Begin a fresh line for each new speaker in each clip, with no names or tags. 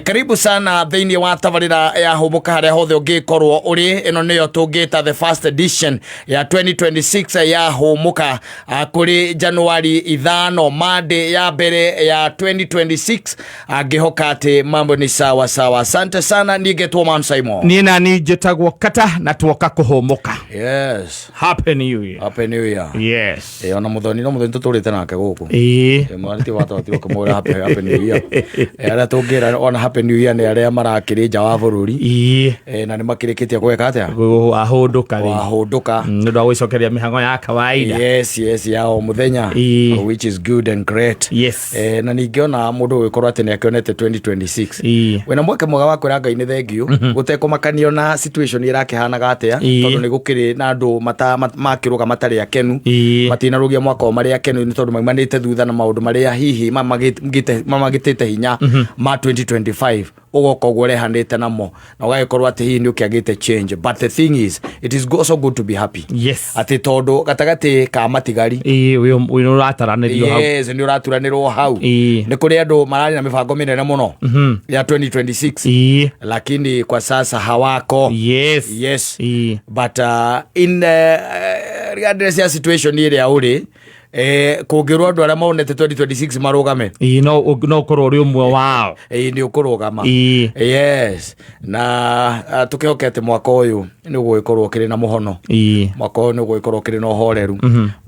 Karibu sana thĩinĩ wa tabarĩra ya hũmũka harĩa hothe ũngĩkorwo ũrĩ. Ĩno nĩyo tũngĩta the first edition ya 2026 ya hũmũka, kũrĩ Januari 5, Monday ya mbere ya 2026. Angĩhoka atĩ mambo ni sawa sawa. Asante sana. Niĩ ngetwo Man Simon.
Niĩ nani njĩtagwo Kata na tuoka kũhũmũka.
Yes.
Happy New Year.
Happy New Year.
Yes.
Ona mũthoni no mũthoni tũtũrĩte nake gũkũ. Mwarĩtie watwatirwo kũmwĩra happy New Year. Arĩa tũngĩra ona happy New Year nĩ arĩa marakĩrĩ nja wa bũrũri. Na nĩ makĩrĩkĩtie gwĩka atĩa?
Wahũndũka rĩ.
Wahũndũka.
Nĩ ũndũ wa gwĩcokeria mĩhang'o ya kawaida.
Yes, ya o mũthenya. Which is good and great. Na ningĩ ona mũndũ ũgĩkorwo atĩ nĩ akĩonete 2026, wĩna mweke mwega wa kwĩra Ngai nĩ thengiũ, gũtekũmakanio na situation ĩrakĩhanaga atĩa, tondũ nĩ gũkĩrĩ na andũ makĩrũga matarĩ akenu, matinarũgia mwaka o marĩ akenu, nĩ tondũ maumanĩte thutha na maũndũ marĩa hihi mamagĩtĩte hinya ma 2025. Ũgoka ũguo ũrehanĩte namo na ũgagĩkorwo atĩ hihi nĩ ũkĩagĩte change, but the thing is, it is also good to be happy, atĩ tondũ gatagatĩ ka matigari
Wĩ ũrataranĩrio hau.
Yes, nĩ ũraturanĩrwo hau. Nĩ kũrĩ andũ mararĩ na mĩbango mĩnene mũno ya 2026, lakini kwa sasa hawako. Yes. But in regardless ya situation ĩrĩa ũrĩ, kũngĩrwo andũ arĩa monete 2026 marũgame,
No ũkorwo ũrĩ ũmwe wao.
Nĩ ũkũrũgama. Yes, na tũkĩhoke atĩ mwaka ũyũ nĩ ũgũgĩkorwo ũkĩrĩ na mũhono, mwaka ũyũ nĩ ũgũgĩkorwo ũkĩrĩ na ũhoreru,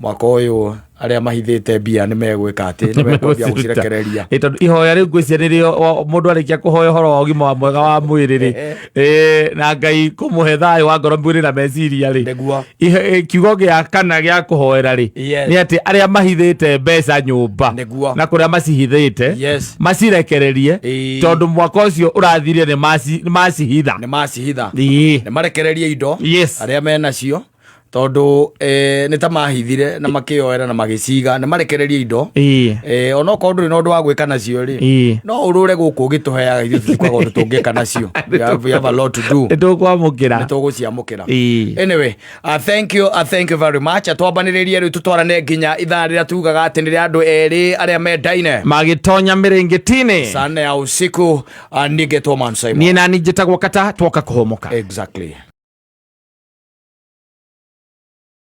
mwaka ũyũ arĩa mahithĩte mbia nĩ megwĩka atĩ nĩ mekwambia gũcirekereria.
Tondũ ihoya rĩu ngwĩciria nĩrĩo mũndũ arĩkia kũhoya ũhoro wa ũgima wa mwega wa mwĩrĩ rĩ, na Ngai kũmũhe thayũ wa ngoro, mwĩrĩ na meciria rĩ, kiugo gĩa kana gĩa kũhoera rĩ, nĩ atĩ arĩa mahithĩte mbeca nyũmba na kũrĩa macihithĩte, macirekererie, tondũ mwaka ũcio ũrathirire nĩ macihitha.
Nĩ macihitha. Nĩ marekererie indo arĩa menacio, tondũ nĩ ta mahithire na makĩoera na magĩciga. Nĩ marekererie indo. Onokorwo ndũrĩ na ũndũ wa gwĩka nacio rĩ, no ũrũre gũkũ ũgĩtũheaga, ithuĩ tũtikoragwo ũndũ tũngĩka nacio. We have a lot to do.
Nĩ tũkwamũkĩra.
Nĩ tũgũciamũkĩra. Anyway, thank you very much. Twambanĩrĩrie rĩu, tũtwarane nginya ithaa rĩrĩa tugaga atĩ nĩ rĩa andũ erĩ arĩa mendaine
magĩtonya mĩrĩngĩti-inĩ
saa 4 ya usiku. Niĩ ngetwo Man Simon.
Niĩ nani njĩtagwo Kata, twoka kũhũmũka.
Exactly.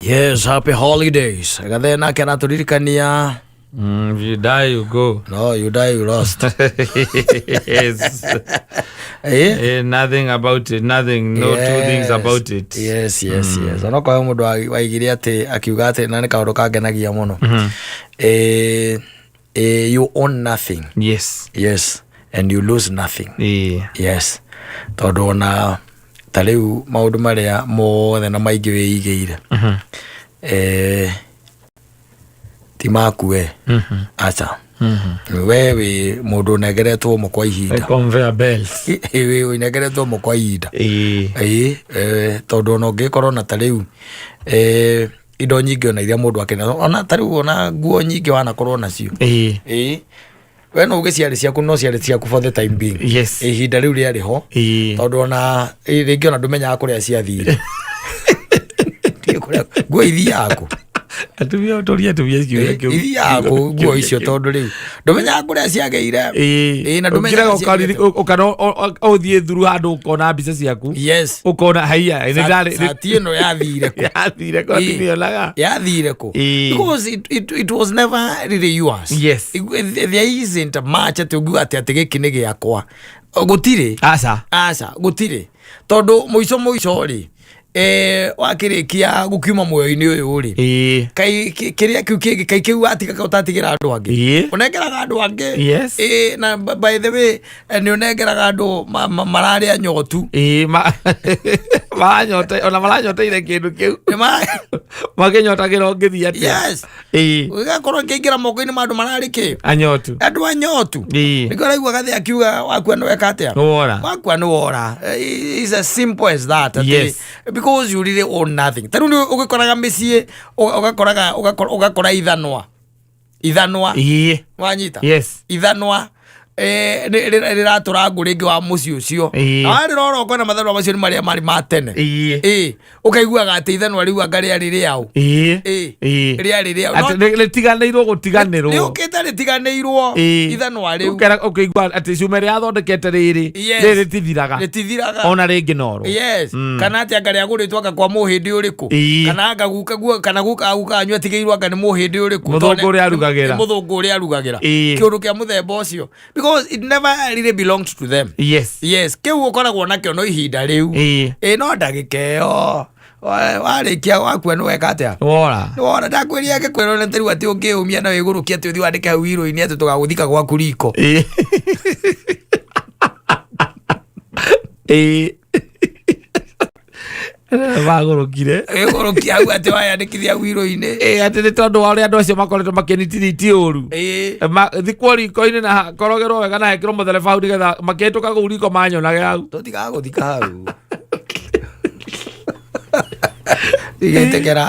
Yes, happy holidays. Gathe nake aratũririkania.
If you die, you go.
No, you die, you lost.
Yes.
Eh?
Nothing about it. Nothing. No two things about it.
Yes. Onokorwo mũndũ waigire atĩ akiuga atĩ, na nĩ kaũndũ kangenagia mũno, you own nothing. Yes, and you lose nothing. Yes, tondũ ona ta rĩu maũndũ marĩa mothe na maingĩ wĩigĩire, ti maku we, aca. We wĩ mũndũ ũnengeretwo mo kwa ihinda.
Conveyor belts.
Wĩ ũnengeretwo mo kwa ihinda. Ĩĩ, tondũ ona ũngĩkorwo na ta rĩu indo nyingĩ, ona iria mũndũ akĩna, ona ta rĩu ona nguo nyingĩ wanakorwo nacio, ĩĩ, we no uge ciarĩ ciaku, no ciarĩ ciaku for the time being, ihinda rĩu rĩarĩ ho, tondũ ona rĩngĩ ona ndũmenyaga kũrĩa ciathire. Ndiũĩ kũrĩa nguo ithiaga kũ.
Atumia, ũtũrie atumia kiuria kĩu.
Ithiaga kũ nguo icio? Tondũ rĩu ndũmenyaga kũrĩa ciagĩire. Na ndũmenyaga ciagĩire.
Ũkana ũthiĩ thuru handũ ũkona mbica ciaku, ũkona haiya nĩ
Cati ĩno yathire kũ?
Yathire kũ? Atumia
Yathire kũ? Because it was never really yours. There isn't much atĩ ũngiuga atĩ gĩkĩ nĩ gĩakwa. Gũtirĩ.
Aca.
Aca, gũtirĩ, tondũ mũico mũico rĩ, wakĩrĩkia gũkiuma muoyo-inĩ ũyũ rĩ, kai kĩrĩa kĩu kĩngĩ, kai kĩu watiga ũtatigĩra andũ angĩ, ũnengeraga andũ angĩ. Na by the way, nĩ ũnengeraga andũ mararĩa nyotu.
Ĩĩ, maranyote, ona maranyoteire kĩndũ kĩu, makĩnyotagĩra ũngĩthiĩ atĩa.
Ũgakorwo kĩingĩra moko-inĩ ma andũ mararĩ kĩ?
Anyotu.
Andũ anyotu. Nĩkĩo ũraigua gathe akiuga wakua nĩ weka atĩa?
Nĩwora.
Wakua nĩ wora. It's as simple as that, atĩ because you really own nothing. Ta rĩu nĩ ũgĩkoraga mĩciĩ, ũgakoraga ũgakora ithanwa
Ĩĩ.
wanyita,
Yes.
ithanwa. Rĩratũra ngũ rĩngĩ wa mũciĩ ũcio.
Ĩĩ.
Na warĩrora ũkona mathanwa macio nĩ marĩa marĩ ma tene.
Ĩĩ.
Ĩĩ, ũkaiguaga atĩ ithanwa rĩu anga rĩarĩ rĩaũ.
Ĩĩ.
Ĩĩ.
Ĩĩ.
Rĩarĩ rĩaũ.
Atĩ rĩtiganĩirwo gũtiganĩrwo.
Rĩũkĩte rĩtiganĩirwo.
Ĩĩ.
Ithanwa rĩu.
Ũkera ũkĩigua atĩ cuma ĩrĩa yathondekete rĩrĩ
Yes.
rĩrĩ rĩtithiraga.
Rĩtithiraga.
Ona rĩngĩ norwo.
Yes. Kana atĩ anga rĩagũrĩtwo anga kwa mũhĩndĩ ũrĩkũ.
Ĩĩ.
Kana anga guka guo kana guka guka anyu atigĩirwo anga nĩ mũhĩndĩ ũrĩkũ.
Mũthũngũ
Tondũ
ũrĩa arugagĩra.
Nĩ mũthũngũ ũrĩa arugagĩra.
Ĩĩ.
Kĩũndũ kĩa mũthemba ũcio. Because it never really belonged to them.
Yes.
Yes, kĩu ũkoragwo nakĩo no ihinda rĩu.
Ĩĩ.
Ĩ no ndagĩka ĩyo warĩkia wakua nĩ weka atĩa?
Wora.
Wona ndakwĩria ngĩkwĩra nĩ rĩu atĩ ũngĩũmia na wĩgũrũkie atĩ ũthiĩ wandĩke hau irũ-inĩ atĩ tũgagũthika gwaku riko.
Ĩĩ. Ĩĩ. Magũrũkire.
Wĩgũrũkia hau atĩ wayandĩkithia hau irũ-inĩ.
Ĩĩ, atĩ nĩ tondũ wa ũrĩa andũ acio makoretwo makĩnitiriti ũru.
Ĩĩ.
Thikwo riko-inĩ na korogerwo wega na hekĩrwo mũthereba hau nĩgetha makĩhĩtũka kũu riko manyonage hau.
Tũtigagũthika hau. Tigĩtĩkĩra.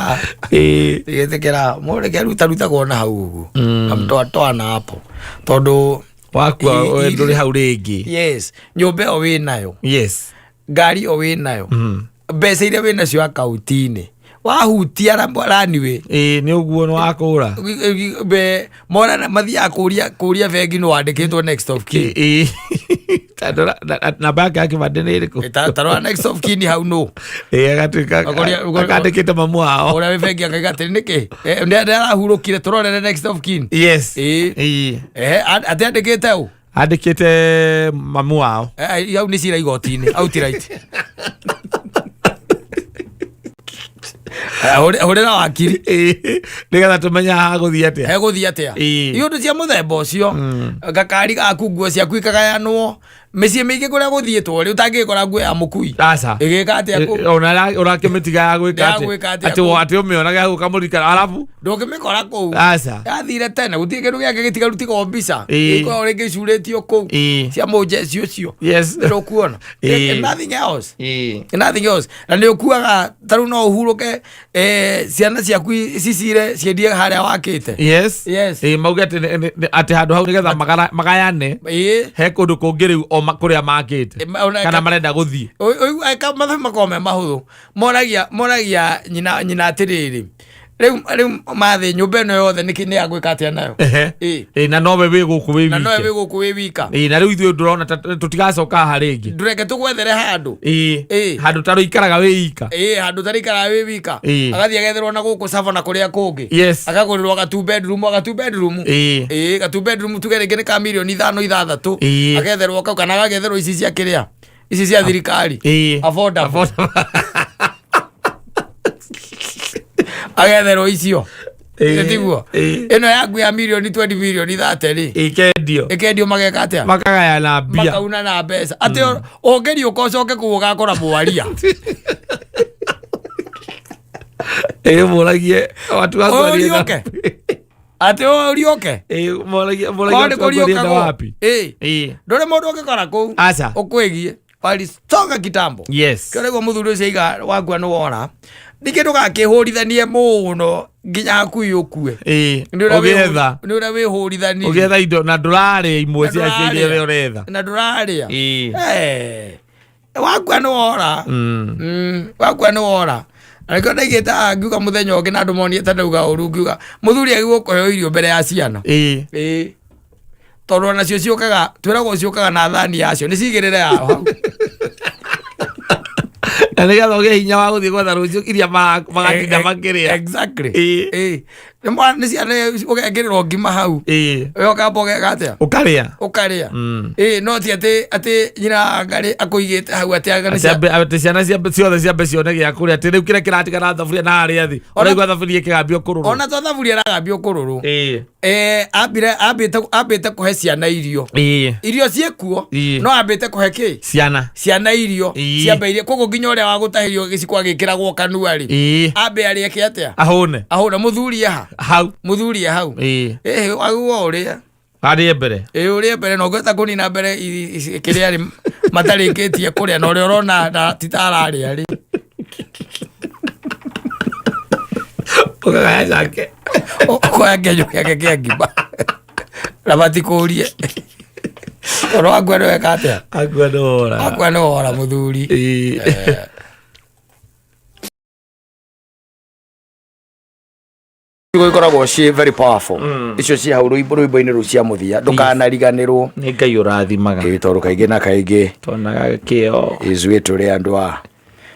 Ĩĩ.
Tigĩtĩkĩra. Mũreke rutarutagwo na hau ũguo. Kamtoatoa hapo. Tondũ
Wakua
Ĩ-
we ndũrĩ hau rĩngĩ.
Yes, nyũmba ĩyo wĩ nayo.
Yes.
Ngari ĩyo wĩ nayo. Mbeca iria wĩ nacio akaunti-inĩ. Wahutia raniwĩ.
Ĩĩ, nĩ ũguo nĩ wakũra.
Mora mathiaga kũria kũria bengi nĩ wandĩkĩtwo next of kin.
Ĩĩ. Tondũ namba yake ya kĩbandĩ nĩ ĩrĩkũ?
Tarora next of kin hau nũ.
Ĩĩ, agatuĩka akandĩkĩte mamu wao.
Ũrĩa wĩ bengi akaiga atĩrĩ nĩkĩ? Nĩ arahurũkire tũrorere next of kin.
Yes.
Ĩĩ.
Ĩĩ.
Atĩ andĩkĩte ũ?
Andĩkĩte mamu wao.
Hau nĩ cira igoti-inĩ outright. Hũrĩra wakiri.
Ĩĩ, nĩgetha tũmenye haha gũthiĩ atĩa.
Hegũthiĩ atĩa?
Ĩĩ.
Iũndũ cia mũthemba ũcio. Gakari gaku nguo ciaku ikagayanwo. Mĩciĩ mĩingĩ kũrĩa gũthiĩtwo rĩ ũtangĩkora nguo ya mũkui.
Aca.
Ĩgĩka atĩa kũu?
Ona ũrakĩmĩtiga ya gwĩka
Ya
atĩa?
gwĩka atĩa
Atĩ
kũu?
atĩ ũmĩonage hau ũkamũririkana arabu
Ndũngĩmĩkora kũu.
Aca.
Yathire tene gũtirĩ kĩndũ gĩake gĩtigaru tiga o mbica.
Ĩĩ.
Ĩkoragwo rĩngĩ icurĩtio kũu.
Ĩĩ.
Cia mũnjeci ũcio.
Yes.
Ndũkuona.
Ĩĩ.
Nothing else.
Ĩĩ.
Nothing else. Na nĩ ũkuaga ta rĩu no ũhurũke ciana ciaku cicire ciendie harĩa wakĩte.
Yes.
Yes.
Ĩĩ, mauge atĩ atĩ handũ hau nĩgetha magayane
Ĩĩ.
he kũndũ kũngĩ rĩu o kũrĩa makĩte kana marenda gũthiĩ.
Mathabu makoragwo me mahũthũ. Moragia nyina atĩrĩrĩ, rĩu mathĩ nyũmba ĩno yothe nĩkĩ nĩ ya gwĩka atĩa nayo?
Ehe.
Ĩĩ.
Ĩĩ, na nowe wĩ gũkũ wĩ
Na nowe
wike.
wĩ gũkũ wĩ wika.
Ĩĩ, na rĩu ithuĩ ndũrona ta tũtigacoka haha rĩngĩ.
Ndũreke tũgwethere handũ.
Ĩĩ.
Ĩĩ.
Handũ ta rũikaraga wĩ ika.
Ĩĩ, handũ tarĩikaraga wĩ wika.
Ĩĩ.
Agathiĩ agetherwo na gũkũ Savo na kũrĩa kũngĩ.
Yes.
Akagũrĩrwo gatu bedroom, gatu bedroom.
Ĩĩ.
Ĩĩ, gatu bedroom tuge rĩngĩ nĩ ka mirioni 5 6.
Ĩĩ.
Agetherwo kau kana agagetherwo ici cia kĩrĩa. Ici cia thirikari.
Ĩĩ.
Affordable.
Affordable.
Agetherwo icio.
Ĩĩ.
Tiguo.
Ĩĩ.
Ĩno yaku ya mirioni 20 mirioni 30 rĩ.
Ĩkendio.
Ĩkendio mageka atĩa?
Makagayana mbia.
Makauna na mbeca. Atĩ ũngĩriũka ũcoke kũu ũgakora mwaria.
Ĩĩ, mũragie watu wangu walienda
Ũriũke. Atĩ ũriũke.
Ĩĩ, mũragie
Korwo nĩ
watu wangu walienda
kũriũkagwo.
wapi?
Ĩĩ.
Ĩĩ.
Ndũrĩ mũndũ ũngĩkora kũu.
Aca.
Ũkwĩgie. Walistoka kitambo.
Yes.
Kĩo nĩguo mũthuri ũcio aiga wakua nĩ wora. Ningĩ ndũgakĩhũrithanie mũno nginya hakuhĩ ũkue.
Ĩĩ.
Nĩ ũrĩa
Ũgĩetha.
nĩ ũrĩa wĩhũrithanirie.
Ũgĩetha indo na ndũrarĩa imwe
Na
cia iria
ndũrarĩa.
ũretha.
Na ndũrarĩa.
Ĩĩ.
Wakua nĩ wora. Wakua nĩ wora. Na nĩkĩo ndaigĩte haha ngiuga mũthenya ũngĩ na andũ monire ta ndauga ũru ngiuga mũthuri agĩrĩirwo kũheo irio mbere ya ciana.
Ĩĩ.
Ĩĩ. Tondũ onacio ciũkaga twĩragwo ciũkaga na thani yacio nĩ cigĩrĩre yao hau.
Na nĩgetha ũgĩe hinya wa gũthiĩ gwetha rũciũ iria magatinda makĩrĩa.
Exactly.
Ĩĩ.
Ĩĩ. Nĩ ciana ũgekĩrĩrwo ngima hau.
Ĩĩ.
We ũkamba ũgeka atĩa?
Ũkarĩa.
Ũkarĩa. Ĩĩ, no ti atĩ nyina ngarĩ akũigĩte hau atĩ anga nĩ
Atĩ ciana ciothe ciambe cione gĩa kũrĩa atĩ rĩu kĩrĩa kĩratigara thaburia na harĩa thĩ ũraigua thaburia ĩkĩgambio kũrũrũ.
Ona to thaburia ĩragambio kũrũrũ.
Ĩĩ.
Ambĩte kũhe ciana irio.
Ĩĩ.
Irio ciĩkuo
Ĩĩ.
no ambĩte kũhe kĩ?
Ciana.
Ciana irio.
Ĩĩ.
Ciambe irio koguo nginya ũrĩa wa gũtahĩrio gĩciko agĩkĩragwo kanua rĩ.
Ĩĩ.
Ambe arĩe atĩa?
Ahũne.
Ahũne mũthuri aha.
Hau.
Mũthuri e hau.
Ĩĩ.
Ĩĩ agwo ũrĩa.
Arĩe mbere.
Ĩĩ ũrĩe mbere na ũngĩhota kũnina mbere kĩrĩa rĩ matarĩkĩtie kũrĩa na ũrĩa ũrona na ti ta ararĩa rĩ.
Ũkagaya nake.
Ũkoya kĩenyũ gĩake kĩa ngima. Na matikũrie. Tondũ wakua nĩ weka atĩa?
Akua nĩ wora.
Wakua nĩ wora mũthuri. Ciugo ikoragwo ciĩ very powerful icio ciĩ hau rwĩmbo rwĩmbo-inĩ rũu cia mũthia ndũkanariganĩrwo.
Nĩ Ngai ũrathimaga.
Ĩĩ, tondũ kaingĩ na kaingĩ
Tonaga kĩo.
Ithuĩ tũrĩ andũ a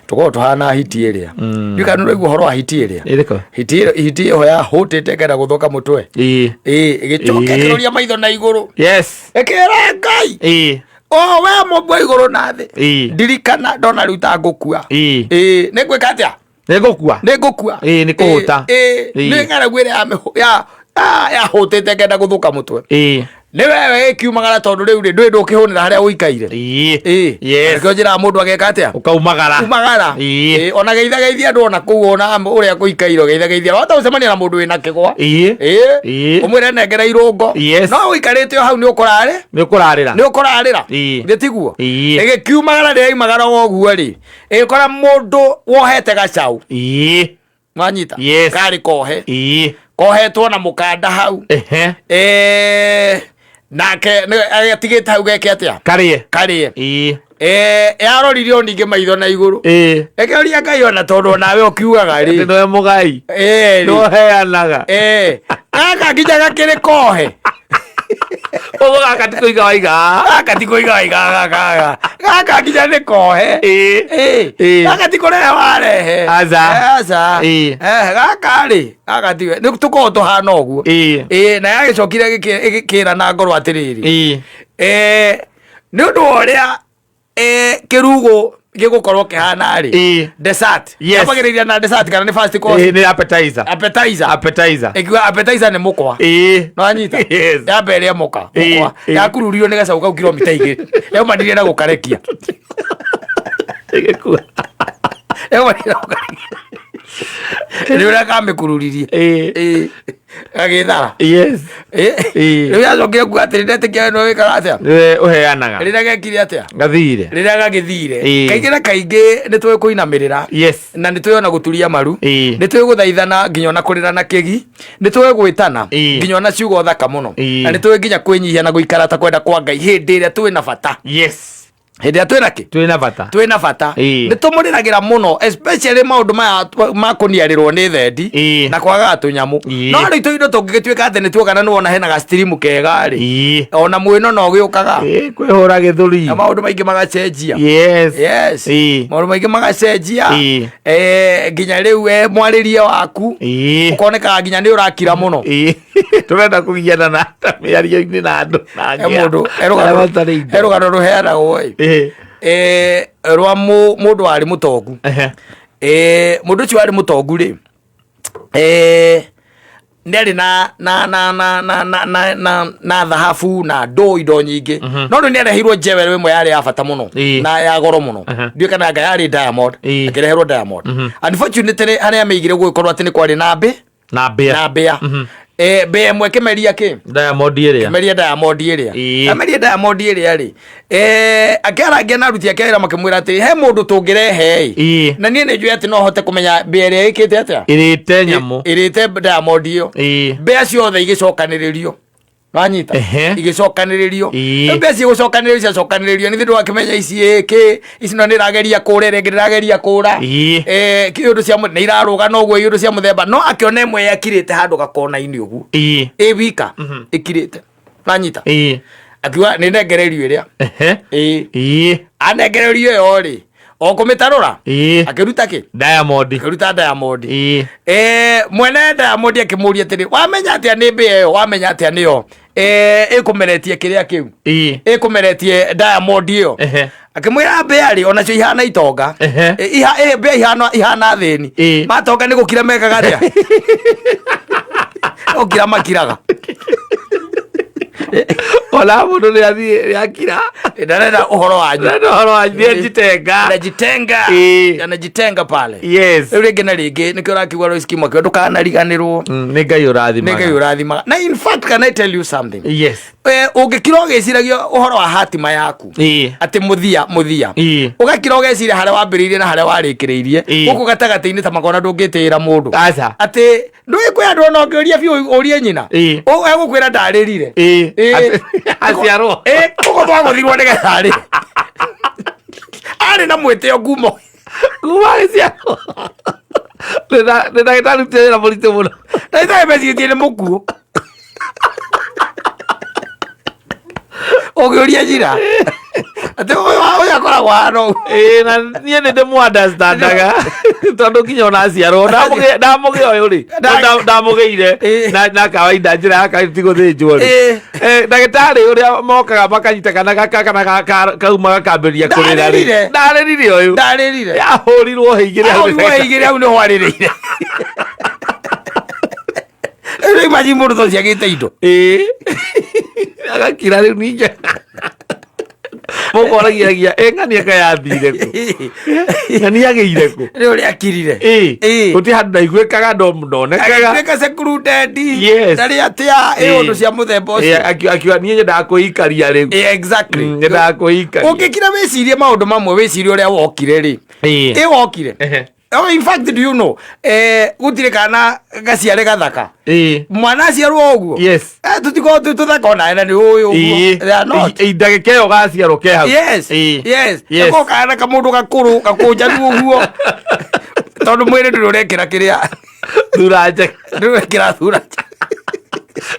tũkoragwo tũhana hiti ĩrĩa ndiũĩ kana nĩũraigua ũhoro wa hiti ĩrĩa.
Ĩrĩkũ?
Hiti ĩyo hiti ĩyo yahũtĩte ĩkenda gũthũka mũtwe. Ĩĩ, ĩgĩcoka ĩkĩroria maitho na igũrũ, ĩkĩra Ngai, o we mũmbi wa igũrũ na thĩ, ndirikana ndona rĩu ta ngũkua. Ĩĩ, nĩ ngwĩka atĩa?
Nĩ ngũkua.
Nĩ ngũkua.
Ĩĩ, nĩ kũhũta.
Ĩĩ, nĩ ng'aragu ĩrĩa yahũtĩte ĩkenda gũthũka mũtwe. Nĩ wewe ĩkiumagara tondũ rĩu rĩ ndũĩ ndũkĩhũnĩra harĩa ũikaire. Ĩĩ. Nĩkĩo njĩraga mũndũ ageka atĩa?
Ũkaumagara.
Umagara. Ĩĩ, ona geitha geithia andũ ona kũu ona ũrĩa kũikaire geitha geithia wahota gũcemania na mũndũ wĩna kĩgwa.
Ĩĩ.
Ũmwĩre nengera irũngo. No ũikarĩte o hau nĩ ũkũrarĩ
Nĩ ũkũrarĩra.
Nĩ ũkũrarĩra. Githĩ tiguo? Ĩgĩkiumagara rĩrĩa yaumagara o ũguo rĩ, ĩgĩkora mũndũ wohete gacaũ. Nwanyita?
Yes.
Karĩ kohe. Kohetwo na mũkanda hau. Nake atigĩte hau geke atĩa?
Karĩe.
Karĩe. Yaroririe o ningĩ maitho na igũrũ. Ĩkĩũria Ngai ona tondũ onawe ũkiugaga rĩ.
Atĩ nĩwe mũgai.
Rĩ.
Nĩwe ũheanaga.
Gaka nginya gakĩrĩ kohe.
Ũguo gaka ti kũiga waiga.
Gaka ti kũiga waiga gaka. Gaka nginya nĩ kohe. Gaka ti kũrehe warehe.
Aca.
Aca. Gaka rĩ, gaka ti nĩ tũkoragwo tũhana ũguo. Na yagĩcokire ĩgĩkĩra na ngoro atĩrĩrĩ. Nĩ ũndũ wa ũrĩa kĩrugo gĩgũkorwo kĩhana rĩ. Dessert.
Yes.
Yambagĩrĩria na dessert kana nĩ first course?
Nĩ appetizer.
Appetizer.
Appetizer.
Ĩkiuga appetizer nĩ mũkwa. Nĩwanyita?
Yes.
Yamba ĩrĩa mũka. Mũkwa. Yakururio nĩ gacaũ kau kilomita 2. Yaumanire na gũkarekia.
Ĩgĩkua.
Yaumanire na gũkarekia. Nĩ ũrĩa kamĩkururirie. Gagĩthara. Rĩu yacokire kuga atĩrĩ ndetĩkia we nĩwe wĩkaga atĩa?
Nĩwe ũheanaga.
Rĩrĩa gekire atĩa?
Gathire.
Rĩrĩa gagĩthire. Kaingĩ na kaingĩ nĩ tũĩ kũinamĩrĩra. Na nĩ tũĩ ona gũturia maru. Nĩ tũĩ gũthaithana nginya ona kũrĩra na kĩgi. Nĩ tũĩ gwĩtana nginya ona ciugo thaka mũno. Na nĩ tũĩ nginya kwĩnyihia na gũikara ta kwenda kwa Ngai hĩndĩ ĩrĩa twĩ na bata. Hĩndĩ ĩrĩa twĩ na kĩ?
Twĩ na bata.
Twĩ na bata. Nĩ tũmũrĩragĩra mũno especially maũndũ maya ma kũniarĩrwo nĩ thendi na kwagaga tũnyamũ. No rĩu tũindo tũngĩgĩtuĩka atĩ nĩ tuoka na nĩwona hena ga stream kega rĩ, ona mwĩno no ũgĩũkaga.
Kwĩhũra gĩthũri.
Na maũndũ maingĩ magacenjia.
Yes.
Yes. Maũndũ maingĩ magacenjia. Nginya rĩu mwarĩrie waku ũkonekaga nginya nĩ ũrakira mũno.
Tũrenda kũgiana na mĩario-inĩ na andũ na
He mũndũ he rũgano he rũgano rũheanagwo ĩ rwa mũndũ warĩ mũtongu. Mũndũ ũcio warĩ mũtongu rĩ, nĩ arĩ na na na na na na na na na thahabu na ndũ indo nyingĩ, no rĩu nĩ areheirwo jewelry ĩmwe yarĩ ya bata mũno na ya goro mũno. Ndiũĩ kana anga yarĩ diamond. Akĩreherwo diamond. Unfortunately harĩa amĩigire gũgĩkorwo atĩ nĩ kwarĩ na mbĩ
Na mbĩa.
Na mbĩa. Mbĩa ĩmwe kĩmeria kĩ
Diamond ĩrĩa.
Kĩmeria diamond ĩrĩa. Ameria diamond ĩrĩa rĩ, akĩarangia na aruti ake a wĩra makĩmwĩra atĩ he mũndũ tũngĩrehe ĩ, na niĩ nĩ njũĩ atĩ no hote kũmenya mbĩa ĩrĩa ĩkĩte atĩa.
Ĩrĩte nyamũ.
Ĩrĩte diamond ĩyo. Mbĩa ciothe igĩcokanĩrĩrio, wanyita? Igĩcokanĩrĩrio. Rĩu mbĩa cigũcokanĩrĩrio ciacokanĩrĩrio nĩ thĩ wakĩmenya ici ĩkĩ ici no nĩ ĩrageria kũra ĩrĩa ĩngĩ ndĩrageria kũra. Kĩũndũ cia nĩ irarũga noguo iũndũ cia mũthemba, no akĩona ĩmwe yakirĩte handũ gakona-inĩ ũguo ĩ wika ĩkirĩte, wanyita? Akiuga nĩ nengererio ĩrĩa. Anengererio ĩyo rĩ, o kũmĩtarũra akĩruta kĩ?
Diamond.
Akĩruta diamond. Mwene diamond akĩmũria atĩrĩ, wamenya atĩa nĩ mbĩa ĩyo? Wamenya atĩa nĩyo ĩkũmeretie kĩrĩa kĩu? Ĩkũmeretie diamond ĩyo? Akĩmwĩra mbĩa rĩ onacio ihana itonga. Mbĩa ihana thĩni. Matonga nĩ gũkira mekaga atĩa? Gũkira makiraga.
Ona mũndũ nĩ athiĩ nĩ akira.
Ndarenda ũhoro wanyu.
Ndarenda ũhoro wanyu, nĩ anjitenga.
Anajitenga. Anajitenga pale. Rĩu rĩngĩ na rĩngĩ nĩkĩo ũrakiuga Lois Kimwa kĩo ndũkanariganĩrwo.
Nĩ Ngai ũrathimaga.
Nĩ Ngai ũrathimaga. Na in fact, can I tell you something?
Yes.
Ũngĩkira ũgĩciragia ũhoro wa hatima yaku atĩ mũthia mũthia, ũgakira ũgeciria harĩa wambĩrĩirie na harĩa warĩkĩrĩirie, gũkũ gatagatĩ-inĩ ta makona ndũngĩtĩĩra mũndũ.
Aca.
Atĩ ndũĩ kwĩ andũ ona ũngĩũria biũ ũrie nyina, egũkwĩra ndarĩrire.
Aciarwo.
Kũgũthwo agũthirwo nĩgetha rĩ arĩ na mwĩtĩo ngumo.
Kuma agĩciarwo. Nĩ ndagĩtarĩ arutire wĩra mũritũ mũno.
Ndagĩtarĩ mecirĩtie nĩ mũkuũ. Ũngĩũria njira atĩ ũyũ akoragwo hana ũguo.
Ĩĩ, na niĩ nĩ ndĩmũ-understandaga tondũ nginya ona aciarwo ndamũgĩa ũyũ rĩ, ndamũgĩire na kawaida, njĩra ya kawaida ti gũthĩnjwo rĩ. Ndagĩtarĩ ũrĩa mokaga makanyita kana gaka kana kauma gakambĩrĩria kũrĩra rĩ,
Ndarĩrire.
ndarĩrire ũyũ.
Ndarĩrire.
Yahũrirwo hĩ igĩrĩ hau.
Ahũrirwo hĩ igĩrĩ hau nĩho arĩrĩire. Rĩu imagine mũndũ ta ũcio agĩte indo.
Ĩĩ. Agakira rĩu ningĩ. Mũkoragia ĩ ng'ania kaĩ yathire kũ? Ng'ania agĩire kũ?
Rĩu ũrĩa akirire.
Ĩĩ.
Ĩĩ.
Gũtirĩ handũ ndaiguĩkaga ndonekaga.
Agĩtuĩka secluded.
Yes.
Ndarĩ atĩa ĩ
Ĩĩ.
ũndũ cia mũthemba
Ĩĩ,
ũcio.
akiuga niĩ nyendaga kwĩikaria rĩu.
Ĩĩ, exactly.
Nyendaga kwĩikaria.
Ũngĩkira wĩcirie maũndũ mamwe wĩcirie ũrĩa wokire rĩ.
Ĩĩ.
Ĩ wokire.
Ehe.
Oh, in fact do you know gũtirĩ kana gaciare gathaka.
Ĩĩ.
Mwana aciarwo ũguo.
Yes.
Tũtikoragwo twĩ tũthaka ona na nĩ ũĩ ũguo.
Ĩĩ.
They are not.
Ĩ- ndagĩka ĩyo gaciarwo ke hau.
Yes.
Ĩĩ.
Yes.
Yes.
Gako kana kamũndũ gakũrũ gakũnjanu ũguo. Tondũ mwĩrĩ ndũrĩ ũrekĩra kĩrĩa.
Thura njega.
Ndũrĩ ũrekĩra thura njega.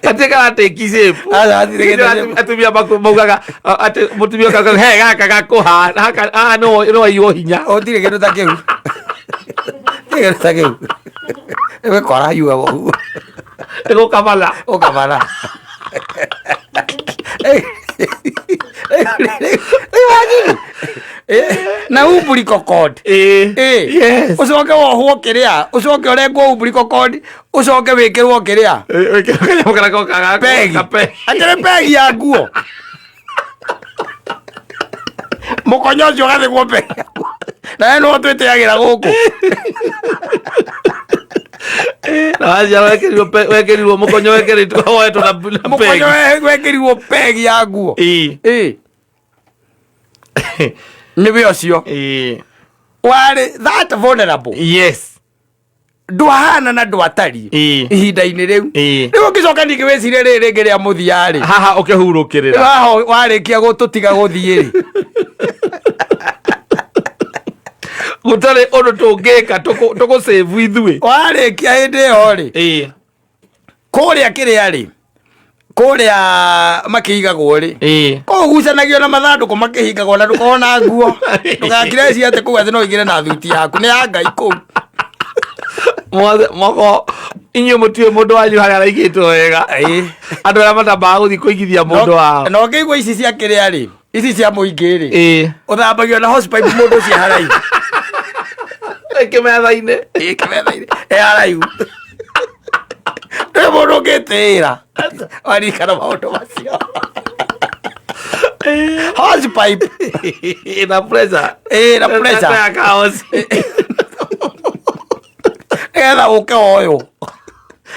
Gatirĩ karatĩki shape.
Aca, gatirĩ gete shape.
Atumia maugaga atĩ mũtumia ũkaga he gaka gakũhana haka haha no waiywo hinya.
Gũtirĩ kĩndũ ta kĩu. Gũtirĩ kĩndũ ta kĩu. Ĩgũkora yugaga ũguo.
Ĩgũkabana.
Ũkabana. Imagine. Na umbilical cord.
Ĩĩ.
Ĩĩ.
Yes.
Ũcoke wohwo kĩrĩa, ũcoke ũrengwo umbilical cord, ũcoke wĩkĩrwo kĩrĩa.
Wĩkĩrwo kanyamũ karĩa gokaga
Pegi.
kapegi.
Akĩrĩ pegi ya nguo. Mũkonyo ũcio ũgathĩkwo pegi. Na we nĩwe twĩtĩagĩra gũkũ.
Na waciarwo wekĩrirwo mũkonyo wekĩrĩtwo woetwo na
Mũkonyo
pegi.
wekĩrirwo pegi ya nguo.
Ĩĩ.
Ĩĩ. Nĩwe ũcio.
Ĩĩ.
Warĩ that vulnerable.
Yes.
Ndwahana na ndwatariĩ
Ĩĩ.
ihinda-inĩ rĩu.
Ĩĩ.
Rĩu ũngĩcoka ningĩ wĩcirie rĩrĩ rĩngĩ rĩa mũthia rĩ.
Haha ũkĩhurũkĩrĩra.
Haha warĩkia gũtũtiga gũthiĩ rĩ.
Gũtarĩ ũndũ tũngĩka tũgũsave ithuĩ.
Warĩkia hĩndĩ ĩyo rĩ.
Ĩĩ.
Kũrĩa kĩrĩa rĩ. Kũrĩa makĩigagwo rĩ.
Ĩĩ.
Kũu gucanagio na mathandũkũ makĩhingagwo na ndũkorwo na nguo. Ndũgakire ci atĩ kũu atĩ no ũingĩre na thuti yaku. Nĩ ya Ngai kũu.
Mothe moko inyuĩ mũtiũĩ mũndũ wanyu harĩa araigĩtwo wega.
Ĩĩ.
Andũ arĩa matambaga gũthiĩ kũigithia mũndũ wao.
Na ũngĩigua ici cia kĩrĩa rĩ. Ici cia mũingĩ rĩ.
Ĩĩ.
Ũthambagio na hosepipe mũndũ ũcio haraihu.
Kĩmetha-inĩ.
Ĩĩ, kĩmetha-inĩ. E haraihu. Ndũrĩ mũndũ ũngĩtĩĩra. Waririkana maũndũ macio. Hosepipe.
Na pressure.
Ĩĩ, na pressure.
Ya kaosi.
Nĩgetha ũke woywo.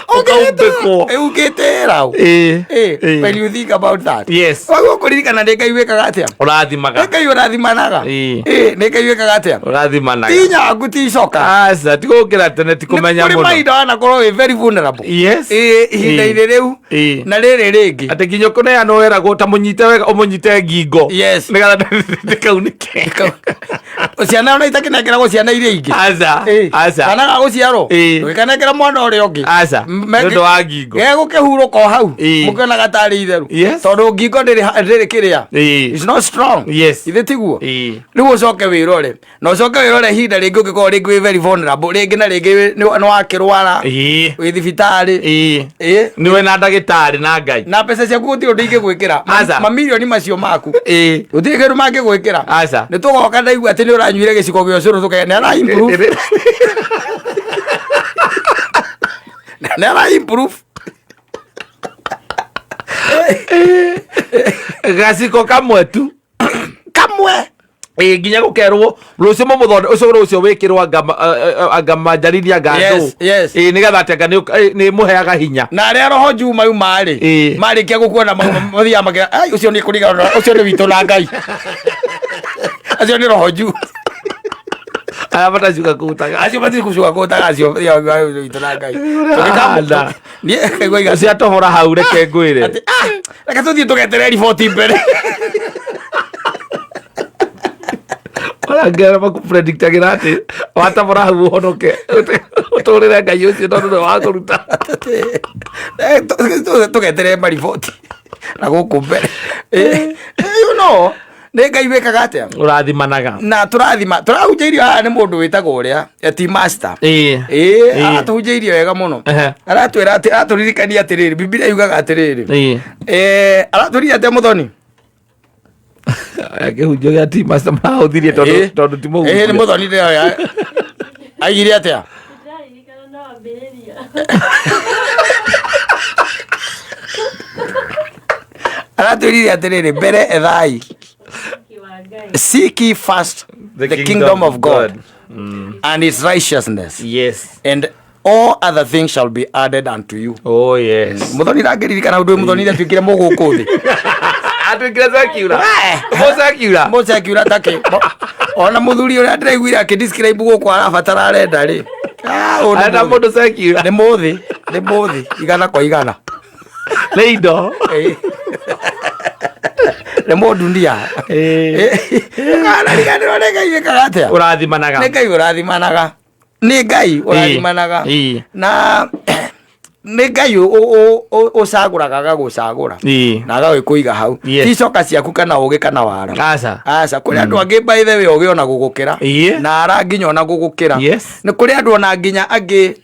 Ũkaumbĩkwo.
Ũngĩtĩĩra.
Ĩĩ.
Ĩĩ,
Ĩĩ.
when you think about that.
Yes.
Waguo kũririkana nĩ Ngai wĩkaga atĩa?
Ũrathimaga.
Nĩ Ngai ũrathimanaga.
Ĩĩ.
Ĩĩ, nĩ Ngai wĩkaga atĩa?
Ũrathimanaga.
Ti nyaku ti icoka.
Aca, ti gũkĩra tene ti kũmenya
Nĩ kũrĩ
mũno.
mahinda wanakorwo wĩ very vulnerable.
Yes.
Ĩĩ, ihinda-inĩ rĩu
Ĩĩ.
na rĩrĩ rĩngĩ.
Atĩ nginya ũkũneanwo weragwo ta mũnyite wega ũmũnyite ngingo.
Yes.
Nĩgetha ndĩkaunĩke.
Ciana ona itakĩnengeragwo ciana iria ingĩ.
Aca.
Ĩĩ.
Aca.
Kana gagũciarwo.
Ĩĩ.
Ndũgĩkanengere mwana ũrĩa ũngĩ.
Aca. Nĩ ũndũ wa ngingo.
Gegũkĩhurũka o hau.
Ĩĩ.
Mũkĩonaga tarĩ itherũ.
Yes.
Tondũ ngingo ndĩrĩ kĩrĩa.
Ĩĩ.
It's not strong.
Yes.
Ithe tiguo.
Ĩĩ.
Rĩu ũcoke wĩrore. Na ũcoke wĩrore ihinda rĩngĩ ũngĩkorwo rĩngĩ wĩ very vulnerable. Rĩngĩ na rĩngĩ nĩ wakĩrwara.
Ĩĩ.
Wĩ thibitarĩ.
Ĩĩ.
Ĩĩ.
Nĩwe na ndagĩtarĩ na Ngai.
Na mbeca ciaku gũtirĩ ũndũ ingĩgwĩkĩra.
Aca.
Mamirioni macio maku.
Ĩĩ.
Gũtirĩ kĩndũ mangĩgwĩkĩra.
Aca.
Nĩ tũgoka ndaigua atĩ nĩ ũranyuire gĩciko gĩa ũcũrũ tũkaya nĩ ara improve. Nĩ ara improve.
Gaciko kamwe tu.
Kamwe.
Ĩĩ nginya gũkerwo rũciũ mũmũthonde ũcũrũ ũcio wĩkĩrwo anga manjariri anga
Yes,
ndũ.
yes.
Ĩĩ nĩgetha atĩ anga nĩ mũheaga hinya.
Na arĩa roho juu mauma rĩ.
Ĩĩ.
Marĩkia gũkuona mauma mathiaga makĩra ai ũcio nĩ kũringana ũcio nĩ witũ na Ngai. Acio nĩ roho juu.
Arĩa matacugacoataga.
Acio matikucugacoataga acio witũ na Ngai.
Ahana.
Niĩ ngaigua iga-
Ũcio atohora hau reke ngwĩre.
Atĩ, ah, reke tũthiĩ tũgetere riboti mbere.
Arĩa angĩ arĩa makũpredictagĩra atĩ watabora hau ũhonoke ũtũrĩre Ngai ũcio tondũ nĩwe wakũruta.
Eh, tũgetere mariboti na gũkũ mbere. You know nĩ Ngai wĩkaga atĩa?
Ũrathimanaga.
Na tũrathima tũrahunjĩirio haha nĩ mũndũ wĩtagwo ũrĩa ti master.
Ĩĩ.
Ĩĩ, aratũhunjĩirie wega mũno. Aratwĩra atĩ, aratũririkania atĩrĩrĩ, Bibilia yugaga atĩrĩrĩ, aratwĩrire atĩa mũthoni?
Kĩhunjio gĩa ti master marahũthirie tondũ tondũ ti
Nĩ
mũhunjia.
Mũthoni ndĩroya aigire atĩa?
Ndĩraririkana no ambĩrĩria.
Aratwĩrire atĩrĩrĩ, mbere ethai
Ũhiki wa Ngai.
Seek ye first the kingdom of God and its righteousness, and all other things shall be added unto you.
Oh yes.
Muthoni ndangĩririkana ũndũ ũyũ. Muthoni atuĩkire mũgũkũ thĩ.
Atuĩkire secular. Mose akiura.
Mose akiura take ona mũthuri ũrĩa ndĩraiguire akĩdescribe gũkũ arabatara arenda rĩ. Ah, ũyũ nĩ
Arenda
mũthĩ.
mũndũ secular.
Nĩ mũthĩ, nĩ mũthĩ 100%.
Nĩ indo.
Nĩ mũndunia. Ũkanariganĩrwo nĩ Ngai wĩkaga atĩa?
Ũrathimanaga.
Nĩ Ngai ũrathimanaga, nĩ Ngai ũrathimanaga. Na nĩ Ngai ũcagũraga, agagũcagũra na agagĩkũiga hau. Ti coka ciaku kana ũgĩ kana wara.
Aca.
Aca, kũrĩ andũ angĩ by the way ũgĩ ona gũgũkĩra na ara nginya ona gũgũkĩra. Nĩ kũrĩ andũ ona nginya angĩ